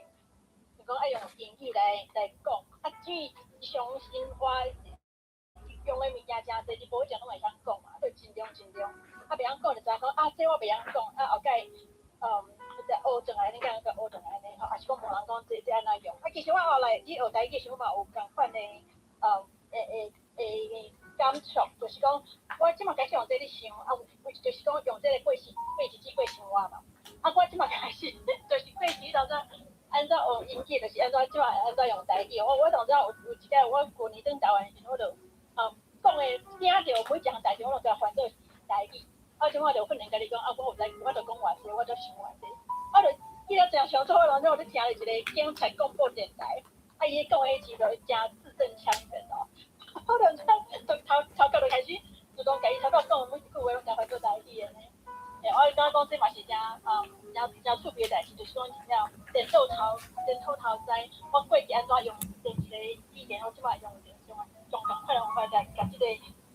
就講愛用英語來講，啊至於常生活用的物件誠濟，你無一定攏會曉講嘛，所以盡量盡量，啊袂曉講就知影講啊，這我袂曉講，啊後蓋再學轉來，你講閣學轉來按呢吼，抑是講問人講這按怎用？啊，其實我後來去學台語時，我嘛有仝款的會感觸，就是講我這擺開始用這咧想，啊有就是講用這個過時過日子過生活嘛。啊，我這擺開始就是過時當陣按怎學英語，就是按怎這擺按怎用台語。我當陣有一擺，我舊年轉台灣時，我就講的聽著每一項代誌，我攏共翻做台語。啊，這擺就訓練家己講，啊，我有在，我就講偌濟，我就想偌濟。啊，就記得誠清楚，當陣我咧聽著一個警察廣播電台，啊，伊講的彼字就誠字正腔圓哦。我就就頭頭殼就開始自動共伊頭殼講的每一句話攏共翻做台語的呢。欸，我感覺講這嘛是誠誠趣味的代誌，就是講真正電腦頭電腦頭知我過去按怎用電一個語言，我這擺用用用仝款的方法來共這個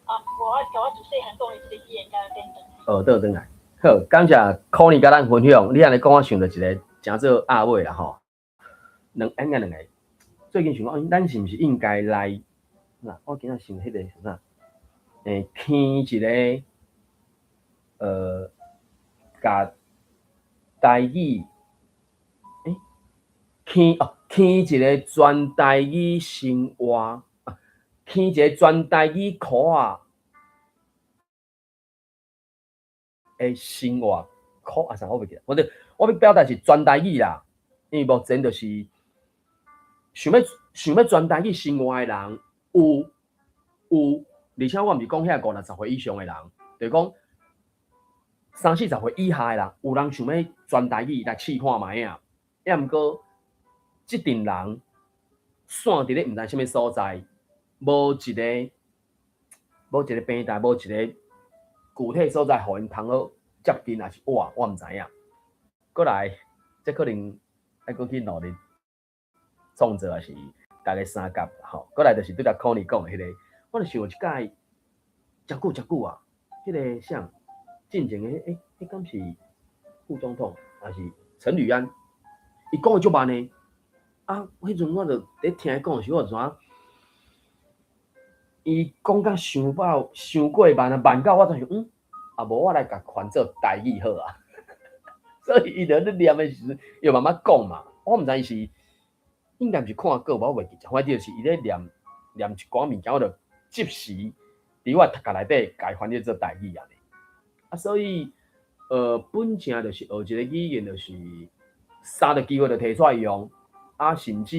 啊，我共我自細漢講的這個語言共顛轉。學倒轉來，好，感謝可妮共咱分享。你按呢講，我想著一個誠做鴨尾啦吼。兩應該兩個，最近想講，咱是毋是應該來？嗱，我今仔想彼個啥？欸，添一個，共台語，欸，添哦，添一個全台語生活，啊，添一個全台語箍仔的生活箍啊啥，我袂記得。我欲表達是全台語啦，因為目前就是想欲全台語生活的人有有，而且我毋是講遐五六十歲以上的人，就是講三四十歲以下的人，有人想欲全台語來試看覓啊。抑毋過，這陣人散佇咧毋知啥物所在，無一個平台，無一個具體所在，予𪜶通好接近，抑是活，我毋知影。過來，這可能愛閣去努力創作，抑是逐家相佮吼。過來就是拄才可妮講的彼个，我就想有一擺，誠久誠久啊，彼个啥，進前的欸，彼敢是副總統，抑是陳履安，伊講的足慢的。啊，彼陣我就佇聽伊講的時，我就怎？伊講甲傷飽，傷過慢啊，慢到我就想，啊無我來共翻做台語好啊。所以伊就咧念的時陣，伊就慢慢講嘛。我毋知伊是應該毋是看稿，我袂記得。反正就是伊咧念念一寡物件，我就即時佇我頭殼內底共伊翻譯做台語按呢。啊，所以本正就是學一個語言，就是三個機會就提出來用。啊，甚至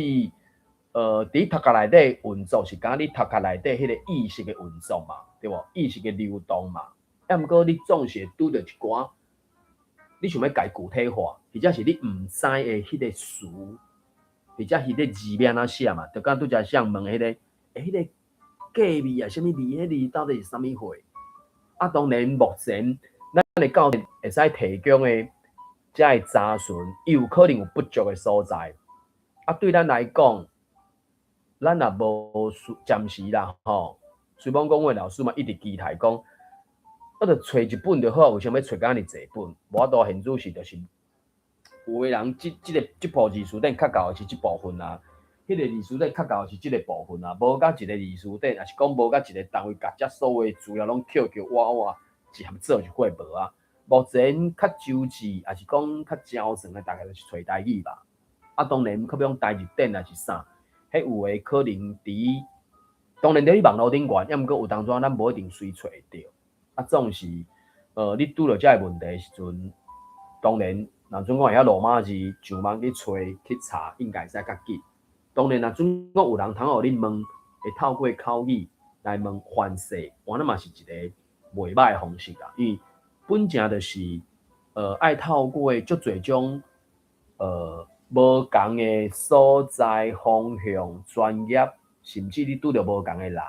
佇頭殼內底運作是敢若你頭殼內底彼個意識的運作嘛，對無？意識的流動嘛。啊，毋過你總是會拄著一寡，你想欲共伊具體化，或者是你毋知的彼個詞，或者彼個字欲按怎寫嘛？就敢拄才像問彼個，彼個價味啊，啥物字？彼字到底是啥物貨？啊，當然目前咱的教會使提供的遮个查詢，伊有可能有不足的所在。啊，對咱來講，咱若無暫時啦吼，雖罔講阮老師嘛一直期待講，我著揣一本就好，為啥物欲揣甲按呢濟本？無法度現主時就是有的人這個這部字詞典較夠的是這部分啊，彼個字詞典較夠的是這個部分啊，無甲一個字詞典，抑是講無佮一個單位，共遮所有的資料攏抾抾挖挖，一合做一伙無啊。目前較周至，抑是講較周全的，大概就是揣台語吧。啊，當然，較比講台字典抑是啥，彼有的可能佇，當然佇網路頂懸，抑毋過有當陣咱無一定隨揣會著。啊，總是，你拄著遮个問題的時陣，當然，若準講會曉羅馬字，上網去揣去查，應該會使較緊。當然，若準講有人通予你問，會透過口語來問翻譯，我那嘛是一個袂䆀的方式啊。因為本正就是，愛透過足濟種，無仝的所在、方向、專業，甚至你拄著無仝的人，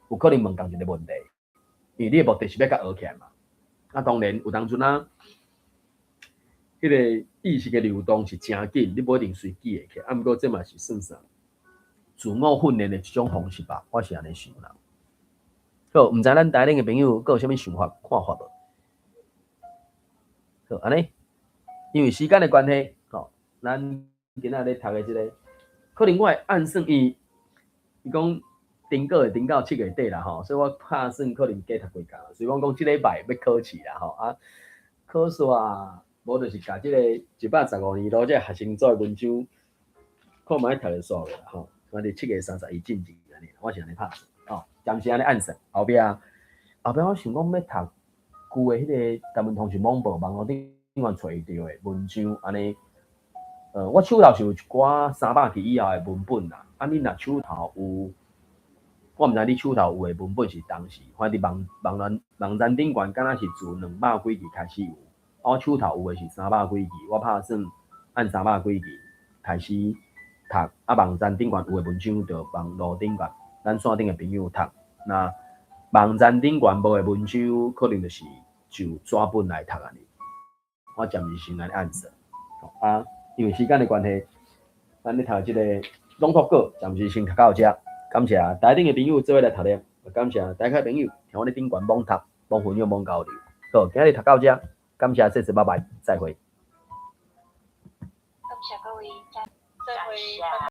有可能問仝一個問題，因為你的目的是欲共學起來嘛。啊，當然有當陣啊，彼個意識的流動是誠緊，你無一定隨記會起來。啊，毋過這嘛是算啥？自我訓練的一種方式吧，我是按呢想啦。好，毋知咱台頂的朋友閣有啥物想法、看法無？好，按呢，因為時間的關係，吼，咱今仔日讀的這個，可能我會按算伊，伊講頂個月頂到7月底啦，吼，所以我拍算可能加讀幾工，所以我講這禮拜欲考試啦，吼啊，考煞無就是共這個115年度這個學生組的文章，看覓讀會煞未啦，吼，我佇7月31進前按呢，我是按呢拍算，吼，暫時按呢按算，後壁後壁我想講欲讀舊的彼個台文通訊網報網路頂懸揣著的文章，按呢，我手頭是有一寡300期以後的文本啦，啊，你若手頭有，我毋知你手頭有的文本是當時，反正網網站網站頂懸敢若是自200幾期開始有，啊，我手頭有的是三百幾期，我拍算按三百幾期開始讀，啊，網站頂懸有的文章就網路頂懸，咱線頂的朋友讀，若網站頂懸無的文章，可能就是就紙本來讀按呢。我暫時先按呢按算，啊，因為時間的關係，咱咧讀這個朗讀稿，暫時先讀到這。感謝台頂的朋友做伙來讀咧，感謝台下朋友聽我咧頂懸網讀、網分享、網交流。好，今日讀到這，感謝，謝謝，拜拜，再會。感謝各位，再會。